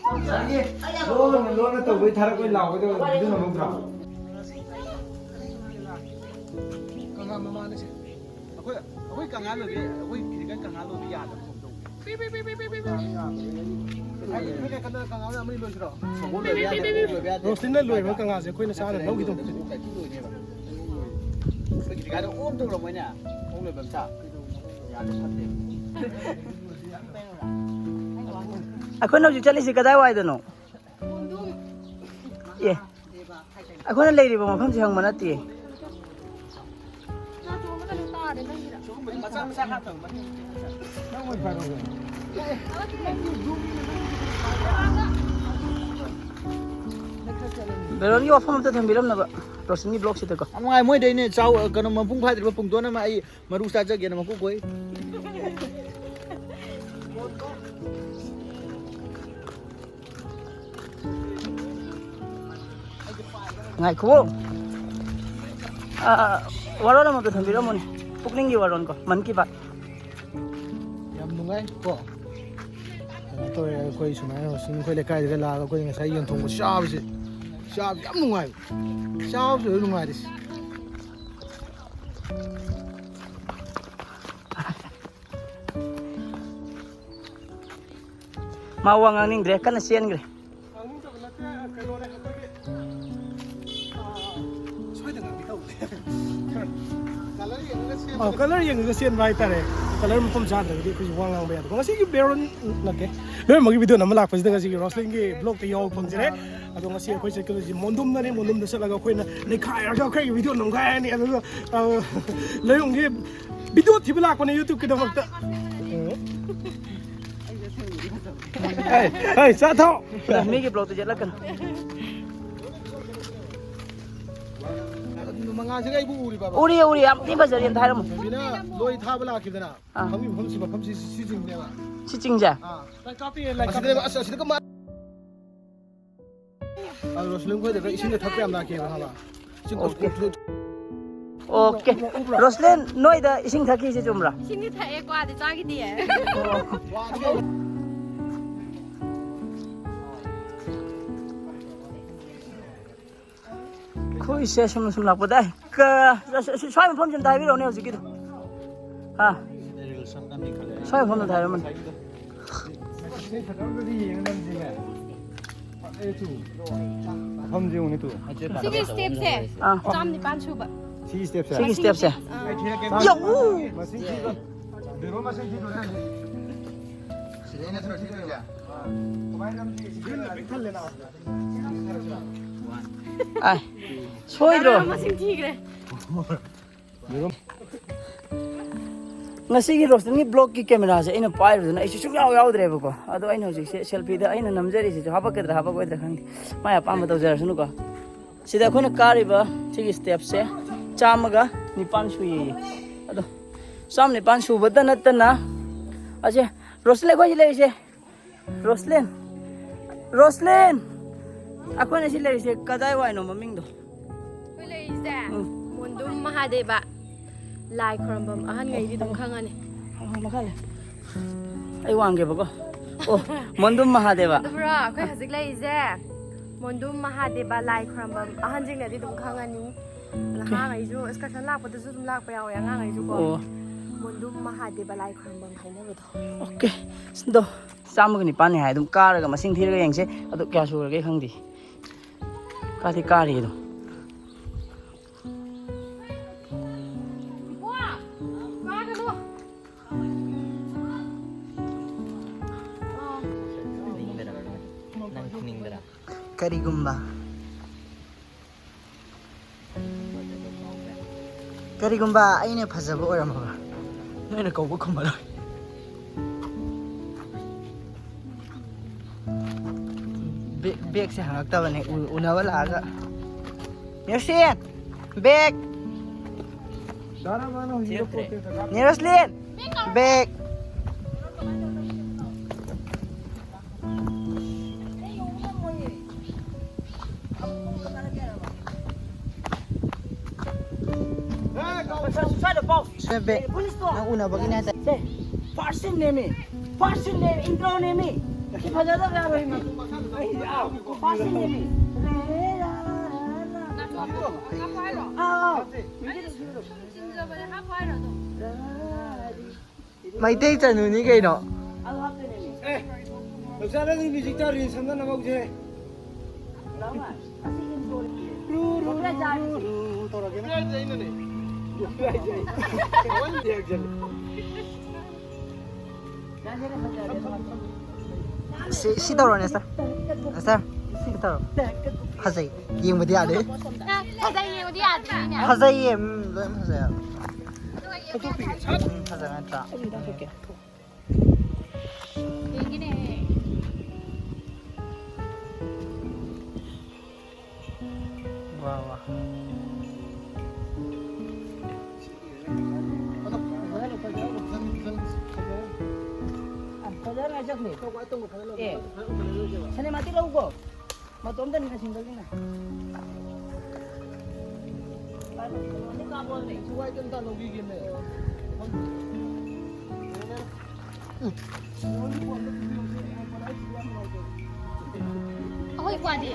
ꯉꯁꯥꯏꯒꯤ ꯂꯣꯟꯅ ꯂꯣꯟꯅ ꯇꯧꯕꯩ ꯊꯥꯔꯛꯄꯩ ꯂꯥꯎꯒꯗꯧꯕ ꯑꯗꯨ ꯉꯝꯍꯧꯗ꯭ꯔꯣ? ꯀꯪꯂꯥ ꯃꯃꯥꯡꯗ ꯁꯦ꯫ ꯑꯩꯈꯣꯏ, ꯑꯩꯈꯣꯏ ꯀꯪꯂꯥ ꯂꯣꯏꯕ, ꯑꯩꯈꯣꯏ ꯐꯤꯖꯤꯀꯦꯜ ꯀꯪꯂꯥ ꯂꯣꯏꯕ ꯌꯥꯗꯕ ꯀꯩꯅꯣꯝ ꯇꯧꯕ꯫ ꯍꯥꯏꯗꯤ ꯅꯣꯏ ꯀꯩꯅꯣ ꯀꯪꯂꯥ ꯑꯃ ꯂꯣꯏꯁꯤꯔꯣ? ꯁꯒꯣꯜ ꯂꯣꯏꯕ ꯌꯥꯗꯕ, ꯂꯣꯏꯕ ꯌꯥꯗꯦ꯫ ꯔꯣꯁꯇꯤꯟꯅ ꯂꯣꯏꯕ ꯀꯪꯂꯥꯁꯦ ꯑꯩꯈꯣꯏꯅ ꯆꯥꯅ ꯂꯧꯈꯤꯗꯧꯕ꯫ ꯑꯣꯛ ꯀꯥꯏꯊꯤ ꯂꯣꯏꯅꯦꯕ꯫ ꯑꯩꯈꯣꯏ ꯐꯤꯖꯤꯀꯦꯜꯗ ꯑꯣꯛ ꯇꯧꯔꯝꯃꯣꯏꯅꯦ꯫ ꯑꯣꯛ ꯂꯣꯏꯕ ꯑꯃ ꯁꯥ꯫ ꯌꯥꯗꯦ, ꯐꯠꯇꯦ꯫ ꯑꯩꯈꯣꯏꯅ ꯍꯧꯖꯤꯛ ꯆꯠꯂꯤꯁꯤ ꯀꯗꯥꯏꯋꯥꯏꯗꯅꯣ? ꯑꯦ, ꯑꯩꯈꯣꯏꯅ ꯂꯩꯔꯤꯕ ꯃꯐꯝꯁꯤ ꯍꯪꯕ ꯅꯠꯇꯦ꯫ ꯕꯦꯔꯣꯟꯒꯤ ꯋꯥꯐꯝ ꯑꯝꯇ ꯊꯝꯕꯤꯔꯝꯅꯕ, ꯔꯣꯁꯟꯒꯤ ꯕ꯭ꯂꯣꯛꯁꯤꯗꯀꯣ꯫ ꯌꯥꯝ ꯅꯨꯡꯉꯥꯏ, ꯃꯣꯏꯗꯩꯅꯦ ꯆꯥꯎ, ꯀꯩꯅꯣ, ꯃꯄꯨꯡ ꯐꯥꯗ꯭ꯔꯤꯕ ꯄꯨꯡꯗꯣꯟ ꯑꯃ ꯑꯩ ꯃꯔꯨ ꯆꯥꯖꯒꯦꯅ ꯃꯀꯨ ꯈꯣꯏ꯫ ꯉꯥꯏꯈꯣ꯫ ꯑꯥ, ꯋꯥꯔꯣꯜ ꯑꯃꯇ ꯊꯝꯕꯤꯔꯝꯃꯨꯅꯦ꯫ ꯄꯨꯛꯅꯤꯡꯒꯤ ꯋꯥꯔꯣꯜ ꯀꯣ, ꯃꯟ ꯀꯤ ꯕꯥꯠ꯫ ꯌꯥꯝ ꯅꯨꯡꯉꯥꯏ ꯀꯣ꯫ ꯀꯩꯅꯣ ꯇꯧꯔꯦ, ꯑꯩꯈꯣꯏ ꯁꯨꯃꯥꯏꯅ ꯍꯧꯖꯤꯛ ꯑꯩꯈꯣꯏ ꯂꯩꯀꯥꯏꯗꯒ ꯂꯥꯛꯑꯒ ꯑꯩꯈꯣꯏ ꯉꯁꯥꯏ ꯌꯦꯟ ꯊꯣꯡꯕ ꯆꯥꯕꯁꯦ, ꯆꯥꯕ ꯌꯥꯝ ꯅꯨꯡꯉꯥꯏꯕ꯫ ꯆꯥꯕꯁꯨ ꯂꯣꯏ ꯅꯨꯡꯉꯥꯏꯔꯤꯁꯦ꯫ ꯃꯥ ꯋꯥ ꯉꯥꯡꯅꯤꯡꯗ꯭ꯔꯦ, ꯀꯟꯅ ꯆꯦꯟꯈ꯭ꯔꯦ꯫ ꯁꯣꯏꯗꯅ ꯉꯥꯡꯕꯤ ꯇꯧꯕꯅꯦ꯫ ꯀꯂꯔ ꯌꯦꯡꯉꯒ ꯁꯦꯝꯕ꯫ ꯑꯧ, ꯀꯂꯔ ꯌꯦꯡꯉꯒ ꯆꯦꯟꯕ ꯍꯥꯏꯇꯥꯔꯦ꯫ ꯀꯂꯔ ꯃꯐꯝ ꯆꯥꯗ꯭ꯔꯒꯗꯤ ꯑꯩꯈꯣꯏꯁꯨ ꯋꯥ ꯉꯥꯡꯕ ꯌꯥꯗꯦ꯫ ꯉꯁꯤꯒꯤ ꯕꯦꯔꯣꯟ ꯅꯠꯇꯦ, ꯂꯣꯏꯅꯃꯛꯀꯤ ꯚꯤꯗꯤꯑꯣ ꯅꯝꯕ ꯂꯥꯛꯄꯁꯤꯗ ꯉꯁꯤꯒꯤ ꯔꯣꯁꯂꯤꯟꯒꯤ ꯕ꯭ꯂꯣꯛꯇ ꯌꯥꯎꯕ ꯐꯪꯖꯔꯦ꯫ ꯑꯗꯣ ꯉꯁꯤ ꯑꯩꯈꯣꯏ ꯆꯠꯀꯗꯣꯏꯁꯤ ꯃꯣꯟꯗꯨꯝꯗꯅꯦ꯫ ꯃꯣꯟꯗꯨꯝꯗ ꯆꯠꯂꯒ ꯑꯩꯈꯣꯏꯅ ꯅꯩꯈꯥꯏꯔꯒ ꯑꯩꯈꯣꯏꯒꯤ ꯚꯤꯗꯤꯑꯣ ꯅꯝꯈꯥꯏꯔꯅꯤ꯫ ꯑꯗꯨꯒ, ꯑ, ꯂꯩꯔꯣꯡꯒꯤ ꯚꯤꯗꯤꯑꯣ ꯊꯤꯕ ꯂꯥꯛꯄꯅꯦ YouTube-ꯀꯤꯗꯃꯛꯇ꯫ ꯍꯩ, ꯍꯩ, ꯆꯥꯊꯣꯛ꯫ ꯃꯤꯒꯤ ꯕ꯭ꯂꯣꯛꯇ ꯆꯠꯂꯛꯀꯅꯨ꯫ ꯃꯉꯥꯜꯁꯤꯒ ꯑꯩꯕꯨ ꯎꯔꯤꯕꯕ? ꯎꯔꯤ, ꯎꯔꯤ, ꯌꯥꯝ ꯊꯤ ꯐꯖꯔꯤ, ꯑꯝꯇ ꯍꯥꯏꯔꯝꯃꯨ꯫ ꯁꯤꯅ ꯂꯣꯏ ꯊꯥꯕ ꯂꯥꯛꯈꯤꯗꯅ꯫ ꯑꯥ꯫ ꯐꯝꯃꯤ ꯃꯐꯝꯁꯤ, ꯃꯐꯝꯁꯤ ꯁꯤ ꯆꯤꯡꯅꯦꯕ꯫ ꯁꯤ ꯆꯤꯡꯁꯦ? ꯑꯥ꯫ ꯑꯁꯤꯗꯅꯦꯕ, ꯑꯁ, ꯑꯁꯤꯗꯒ ꯃꯥ-, ꯑ, ꯔꯣꯁꯂꯤꯟ ꯈꯣꯏꯗꯒ ꯏꯁꯤꯡꯒ ꯊꯛꯄ ꯌꯥꯝ ꯂꯥꯛꯈꯤꯑꯕ, ꯈꯪꯉꯕ? ꯆꯤꯡ ꯑꯣꯀꯦ꯫ ꯎꯕ꯭ꯔꯣ? ꯑꯣꯀꯦ꯫ ꯎꯕ꯭ꯔꯣ? ꯔꯣꯁꯂꯤꯟ, ꯅꯣꯏꯗ ꯏꯁꯤꯡ ꯊꯛꯈꯤꯁꯦ ꯆꯨꯝꯕ꯭ꯔꯥ? ꯏꯁꯤꯡꯗꯤ ꯊꯛꯑꯦ, ꯀ꯭ꯋꯥꯗꯤ ꯆꯥꯈꯤꯗꯤꯌꯦ꯫ ꯑꯣ꯫ ꯑꯩꯈꯣꯏꯁꯦ ꯁꯨꯝ ꯁꯨꯝ ꯂꯥꯛꯄꯗ, ꯀ-, ꯑꯁ, ꯑꯁ, ꯁ꯭ꯋꯥꯏ ꯃꯐꯝꯁꯦ ꯑꯝꯇ ꯍꯥꯏꯕꯤꯔꯛꯎꯅꯦ ꯍꯧꯖꯤꯛꯀꯤꯗꯣ꯫ ꯍꯥ? ꯁ꯭ꯋꯥꯏ ꯃꯐꯝꯗ ꯍꯥꯏꯔꯝꯕꯅꯦ꯫ ꯃꯐꯝꯁꯦ ꯌꯦꯡꯉꯨꯅꯦ ꯇꯨ꯫ ꯁꯤꯒꯤ ꯁ꯭ꯇꯦꯞꯁꯦ ꯑꯥ꯫ ꯆꯥꯝ ꯅꯤꯄꯥꯟ ꯁꯨꯕ꯫ ꯁꯤꯒꯤ ꯁ꯭ꯇꯦꯞꯁꯦ? ꯁꯤꯒꯤ ꯁ꯭ꯇꯦꯞꯁꯦ? ꯑꯥ꯫ ꯌꯧ! ꯃꯁꯤꯡ ꯊꯤꯕ꯫ ꯕꯦꯔꯣ ꯃꯁꯤꯡ ꯊꯤꯗꯣꯏꯅꯦ꯫ ꯑꯥꯏ, ꯁꯣꯏꯗ꯭ꯔꯣ? ꯃꯁꯤꯡ ꯊꯤꯈ꯭ꯔꯦ꯫ ꯉꯁꯤꯒꯤ ꯔꯣꯁꯇꯟꯒꯤ ꯕ꯭ꯂꯣꯒꯀꯤ ꯀꯦꯃꯦꯔꯥꯁꯦ ꯑꯩꯅ ꯄꯥꯏꯔꯨꯗꯅ ꯑꯩꯁꯨ ꯁꯨꯡꯌꯥꯎ ꯌꯥꯎꯗ꯭ꯔꯦꯕꯀꯣ꯫ ꯑꯗꯣ ꯑꯩꯅ ꯍꯧꯖꯤꯛꯁꯦ ꯁꯦꯜꯐꯤꯗ ꯑꯩꯅ ꯅꯝꯖꯔꯤꯁꯤꯁꯨ ꯍꯥꯄꯛꯀꯗ꯭ꯔꯥ ꯍꯥꯄꯛꯑꯣꯏꯗ꯭ꯔꯥ ꯈꯪꯗꯦ, ꯃꯥꯏ ꯑꯄꯥꯝꯕ ꯇꯧꯖꯔꯁꯅꯨꯀꯣ꯫ ꯁꯤꯗ ꯑꯩꯈꯣꯏꯅ ꯀꯥꯔꯤꯕ ꯁꯤꯒꯤ ꯁ꯭ꯇꯦꯞꯁꯦ ꯆꯥꯝꯃꯒ ꯅꯤꯄꯥꯟ ꯁꯨꯏꯌꯦ꯫ ꯑꯗꯣ ꯆꯥꯝꯃ ꯅꯤꯄꯥꯟ ꯁꯨꯕꯇ ꯅꯠꯇꯅ ꯑꯁꯦ ꯔꯣꯁꯇꯟ, ꯑꯩꯈꯣꯏ ꯁꯤ ꯂꯩꯔꯤꯁꯦ ꯔꯣꯁꯂꯤꯟ, ꯔꯣꯁꯂꯤꯟ, ꯑꯩꯈꯣꯏꯅ ꯁꯤ ꯂꯩꯔꯤꯁꯦ ꯀꯗꯥꯏ ꯋꯥꯏꯅꯣ ꯃꯃꯤꯡꯗꯣ? ꯑꯩꯈꯣꯏ ꯂꯩꯔꯤꯁꯦ ꯎꯝ꯫ ꯃꯣꯟꯗꯨꯝ ꯃꯍꯥꯗꯦꯕ ꯂꯥꯏ ꯈꯣꯏꯔꯝꯐꯝ ꯑꯍꯟꯈꯩꯗꯤ ꯑꯗꯨꯝ ꯈꯪꯉꯅꯤ꯫ ꯑ, ꯃꯈꯥ ꯂꯩ꯫ ꯑꯩ ꯋꯥꯡꯒꯦꯕꯀꯣ꯫ ꯑꯣ, ꯃꯣꯟꯗꯨꯝ ꯃꯍꯥꯗꯦꯕ꯫ ꯑꯗꯨ ꯕ꯭ꯔꯣ, ꯑꯩꯈꯣꯏ ꯍꯧꯖꯤꯛ ꯂꯩꯔꯤꯁꯦ ꯃꯣꯟꯗꯨꯝ ꯃꯍꯥꯗꯦꯕ ꯂꯥꯏ ꯈꯣꯏꯔꯝꯐꯝ ꯑꯍꯟꯁꯤꯡꯅꯗꯤ ꯑꯗꯨꯝ ꯈꯪꯉꯅꯤ꯫ ꯅꯍꯥꯉꯩꯁꯨ excursion ꯂꯥꯛꯄꯗꯁꯨ ꯑꯗꯨꯝ ꯂꯥꯛꯄ ꯌꯥꯎꯋꯦ ꯑꯉꯥꯡꯈꯩꯁꯨꯀꯣ꯫ ꯑꯣ꯫ ꯃꯣꯟꯗꯨꯝ ꯃꯍꯥꯗꯦꯕ ꯂꯥꯏ ꯈꯣꯏꯔꯝꯐꯝ ꯍꯥꯏꯅꯕꯗꯣ꯫ ꯑꯣꯀꯦ꯫ ꯁꯤꯗꯣ ꯆꯥꯝꯃꯒ ꯅꯤꯄꯥꯟꯅꯤ ꯍꯥꯏ꯫ ꯑꯗꯨꯝ ꯀꯥꯔꯒ ꯃꯁꯤꯡ ꯊꯤꯔꯒ ꯌꯦꯡꯁꯦ꯫ ꯑꯗꯨ ꯀꯌꯥ ꯁꯨꯔꯒꯦ ꯈꯪꯗꯦ꯫ ꯀꯥꯗꯤ ꯀꯥꯔꯤ ꯑꯗꯨꯝ꯫ ꯀꯔꯤꯒꯨꯝꯕ ꯀꯔꯤꯒꯨꯝꯕ ꯑꯩꯅ ꯐꯖꯕ ꯑꯣꯏꯔꯝꯃꯕ, ꯅꯣꯏꯅ ꯀꯧꯕ ꯈꯨꯝꯃꯔꯣꯏ꯫ ꯕꯦ-, ꯕꯦꯒꯁꯦ ꯍꯪꯉꯛꯇꯕꯅꯦ, ꯎ-, ꯎꯅꯕ ꯂꯥꯛꯑꯒ꯫ ꯅꯦꯔꯁꯤꯟ! ꯕꯦꯒ! ꯅꯦꯔꯁꯂꯤꯟ! ꯕꯦꯒ! ꯁ꯭ꯋꯥꯏꯗ ꯄꯥꯎ꯫ ꯁ꯭ꯋꯥꯏꯗ ꯕꯦꯒ꯫ ꯅꯪ ꯎꯅꯕꯒꯤꯅꯦ ꯍꯥꯏꯇꯥꯔꯦ꯫ ꯁꯦ, first scene ꯅꯦꯃꯤ꯫ First scene ꯅꯦ, intro ꯅꯦꯃꯤ꯫ ꯁꯤ ꯐꯖꯗꯕ ꯌꯥꯔꯣꯏ, ꯏꯃꯥ꯫ ꯑꯩ, ꯑꯥ, first scene ꯅꯦꯃꯤ꯫ ꯑꯥ, ꯑꯥ꯫ ꯃꯩꯇꯩ ꯆꯅꯨꯅꯤ ꯀꯩꯅꯣ꯫ ꯑꯦ, ꯂꯧꯁꯥ, ꯅꯪꯒꯤ ꯃ꯭ꯌꯨꯖꯤꯛꯇ ꯔꯤꯜꯁ ꯑꯝꯇ ꯅꯝꯍꯧꯁꯦ꯫ ꯔꯨ, ꯔꯨ, ꯔꯨ, ꯔꯨ ꯇꯧꯔꯒꯦ ꯅꯪ꯫ ꯍꯥꯏꯁꯦ ꯑꯩꯅꯅꯦ꯫ ꯍꯥꯏꯁꯦ ꯑꯩ꯫ ꯊꯑꯣꯏꯅ reaction꯫ ꯁꯤ ꯁꯤ ꯇꯧꯔꯣꯅꯦ ꯁꯥꯔ꯫ ꯁꯥꯔ, ꯁꯤ ꯇꯧꯔꯣ꯫ ꯐꯖꯩ꯫ ꯌꯦꯡꯕꯗꯤ ꯌꯥꯗꯦ꯫ ꯐꯖꯩ, ꯌꯦꯡꯕꯗꯤ ꯌꯥꯗ꯭ꯔꯤꯅꯦ꯫ ꯐꯖꯩꯌꯦ꯫ ꯎꯝ, ꯂꯣꯏ ꯐꯖꯩ꯫ ꯎꯝ, ꯐꯖꯕ ꯅꯠꯇ꯭ꯔꯥ? ꯌꯦꯡꯒꯦꯅꯦ꯫ ꯋꯥ, ꯋꯥ꯫ ꯐꯖꯅ ꯉꯥꯏꯖꯈ꯭ꯔꯦ꯫ ꯑꯦ, ꯁꯤꯅꯦꯃꯥꯇꯤꯛ ꯂꯧꯀꯣ꯫ ꯃꯇꯣꯝꯇꯅꯤꯅ ꯁꯤꯡꯒꯜꯅꯤꯅ꯫ ꯑꯩꯈꯣꯏ ꯀ꯭ꯋꯥꯗꯤ꯫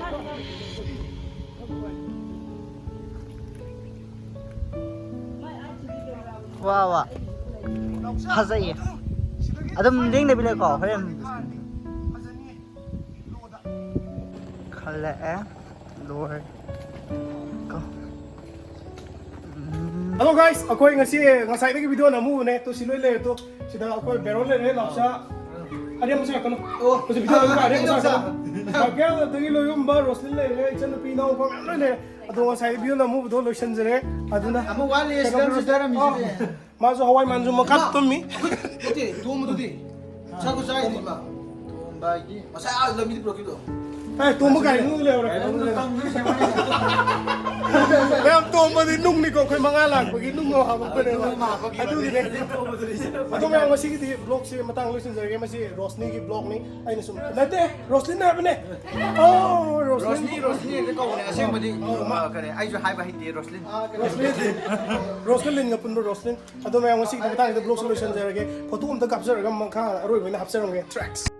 ꯋꯥ, ꯋꯥ꯫ ꯐꯖꯩꯌꯦ꯫ ꯑꯗꯨꯝ ꯂꯦꯡꯗꯕꯤ ꯂꯩꯀꯣ, ꯍꯣꯔꯦꯟ꯫ ꯈꯜꯂꯛꯑꯦ꯫ ꯂꯣꯏꯔꯦ꯫ ꯀꯣ꯫ ꯎꯝ꯫ Hello guys, ꯑꯩꯈꯣꯏ ꯉꯁꯤ ꯉꯁꯥꯏꯗꯒꯤ video ꯅꯝꯃꯨꯕꯅꯦ꯫ ꯇꯨ ꯁꯤ ꯂꯣꯏ ꯂꯩꯔꯦ꯫ ꯇꯨ ꯁꯤꯗ ꯑꯩꯈꯣꯏ ꯕꯦꯔꯣꯟ ꯂꯩꯔꯦ, ꯂꯥꯎꯁꯥ꯫ ꯑꯔꯦꯝꯕ ꯁꯥꯔꯛꯀꯅꯨ꯫ ꯑꯣ꯫ ꯍꯧꯖꯤꯛ video ꯅꯝꯕ ꯑꯔꯦꯝꯕ ꯁꯥꯔꯛꯀꯅꯨ꯫ ꯔꯥꯀꯦꯜ, ꯑꯗꯒꯤ ꯂꯣꯏꯌꯨꯝꯕ, ꯔꯣꯁꯂꯤꯟ ꯂꯩꯔꯦ, ꯏꯆꯟꯅꯨꯄꯤ, ꯏꯅꯥꯎꯄꯥ ꯃꯌꯥꯝ ꯂꯣꯏ ꯂꯩꯔꯦ꯫ ꯑꯗꯣ ꯉꯁꯥꯏ video ꯅꯝꯃꯨꯕꯗꯣ ꯂꯣꯏꯁꯤꯟꯖꯔꯦ꯫ ꯑꯗꯨꯅ ꯑꯃ ꯋꯥꯠꯂꯤ, ꯁꯤꯗ ꯀꯩꯅꯣ ꯔꯣꯁꯇꯔ ꯑꯃ ꯑꯣ, ꯁꯤꯗ꯫ ꯃꯥꯁꯨ ꯍꯋꯥꯏ ꯃꯥꯟꯁꯨ ꯃꯈꯥ ꯇꯨꯝꯃꯤ꯫ ꯅꯠꯇꯦ, ꯇꯣꯝꯕꯗꯨꯗꯤ? ꯆꯥꯛ ꯆꯥꯏꯗꯤ ꯃꯥ꯫ ꯇꯣꯝꯕꯒꯤ꯫ ꯉꯁꯥꯏ ꯑꯥ ꯂꯝꯕꯤꯗ ꯄꯨꯔꯛꯈꯤꯕꯗꯣ꯫ ꯑꯦ, ꯇꯣꯝꯕ ꯒꯥꯔꯤ ꯃꯅꯨꯡꯗ ꯂꯩꯍꯧꯔꯦ꯫ ꯒꯥꯔꯤ ꯃꯅꯨꯡꯗ ꯇꯝꯗꯣꯏ ꯁꯦꯝꯃꯣ꯫ ꯃꯌꯥꯝ ꯇꯣꯝꯕꯗꯤ ꯅꯨꯡꯅꯤꯀꯣ, ꯑꯩꯈꯣꯏ ꯃꯉꯥ ꯂꯥꯛꯄꯒꯤ ꯅꯨꯡ ꯍꯥꯞꯄꯛꯄꯅꯦꯕ꯫ ꯅꯨꯡ ꯍꯥꯞꯄꯒꯤ꯫ ꯑꯗꯨꯒꯤꯅꯦ꯫ ꯑꯗꯣ ꯃꯌꯥꯝ ꯉꯁꯤꯒꯤꯗꯤ vlogꯁꯦ ꯃꯇꯥꯡ ꯂꯣꯏꯁꯤꯟꯖꯔꯒꯦ꯫ ꯃꯁꯤ ꯔꯣꯁꯅꯤꯒꯤ vlogꯅꯤ꯫ ꯑꯩꯅ ꯁꯨꯝ, ꯅꯠꯇꯦ, ꯔꯣꯁꯂꯤꯟ ꯍꯥꯏꯕꯅꯦ꯫ ꯑꯣ, ꯔꯣꯁꯂꯤꯟ꯫ ꯔꯣꯁꯅꯤ, ꯔꯣꯁꯅꯤ ꯍꯦꯛꯇ ꯀꯧꯕꯅꯦ ꯑꯁꯦꯡꯕꯗꯤ꯫ ꯑꯣ, ꯃꯥ꯫ ꯑ, ꯀꯔꯤ, ꯑꯩꯁꯨ ꯍꯥꯏꯕ ꯍꯩꯇꯦ, ꯔꯣꯁꯂꯤꯟ꯫ ꯔꯣꯁꯂꯤꯟ꯫ ꯔꯣꯁꯀ ꯂꯤꯟꯒ ꯄꯨꯟꯕ ꯔꯣꯁꯂꯤꯟ꯫ ꯑꯗꯣ ꯃꯌꯥꯝ ꯉꯁꯤꯒꯤ ꯃꯇꯥꯡꯁꯤꯗ vlogꯁꯦ ꯂꯣꯏꯁꯤꯟꯖꯔꯒꯦ꯫ Photo ꯑꯝꯇ ꯀꯥꯞꯆꯔꯒ ꯃꯈꯥ ꯑꯔꯣꯏꯕ ꯑꯣꯏꯅ ꯍꯥꯞꯆꯔꯝꯒꯦ꯫ Tracks꯫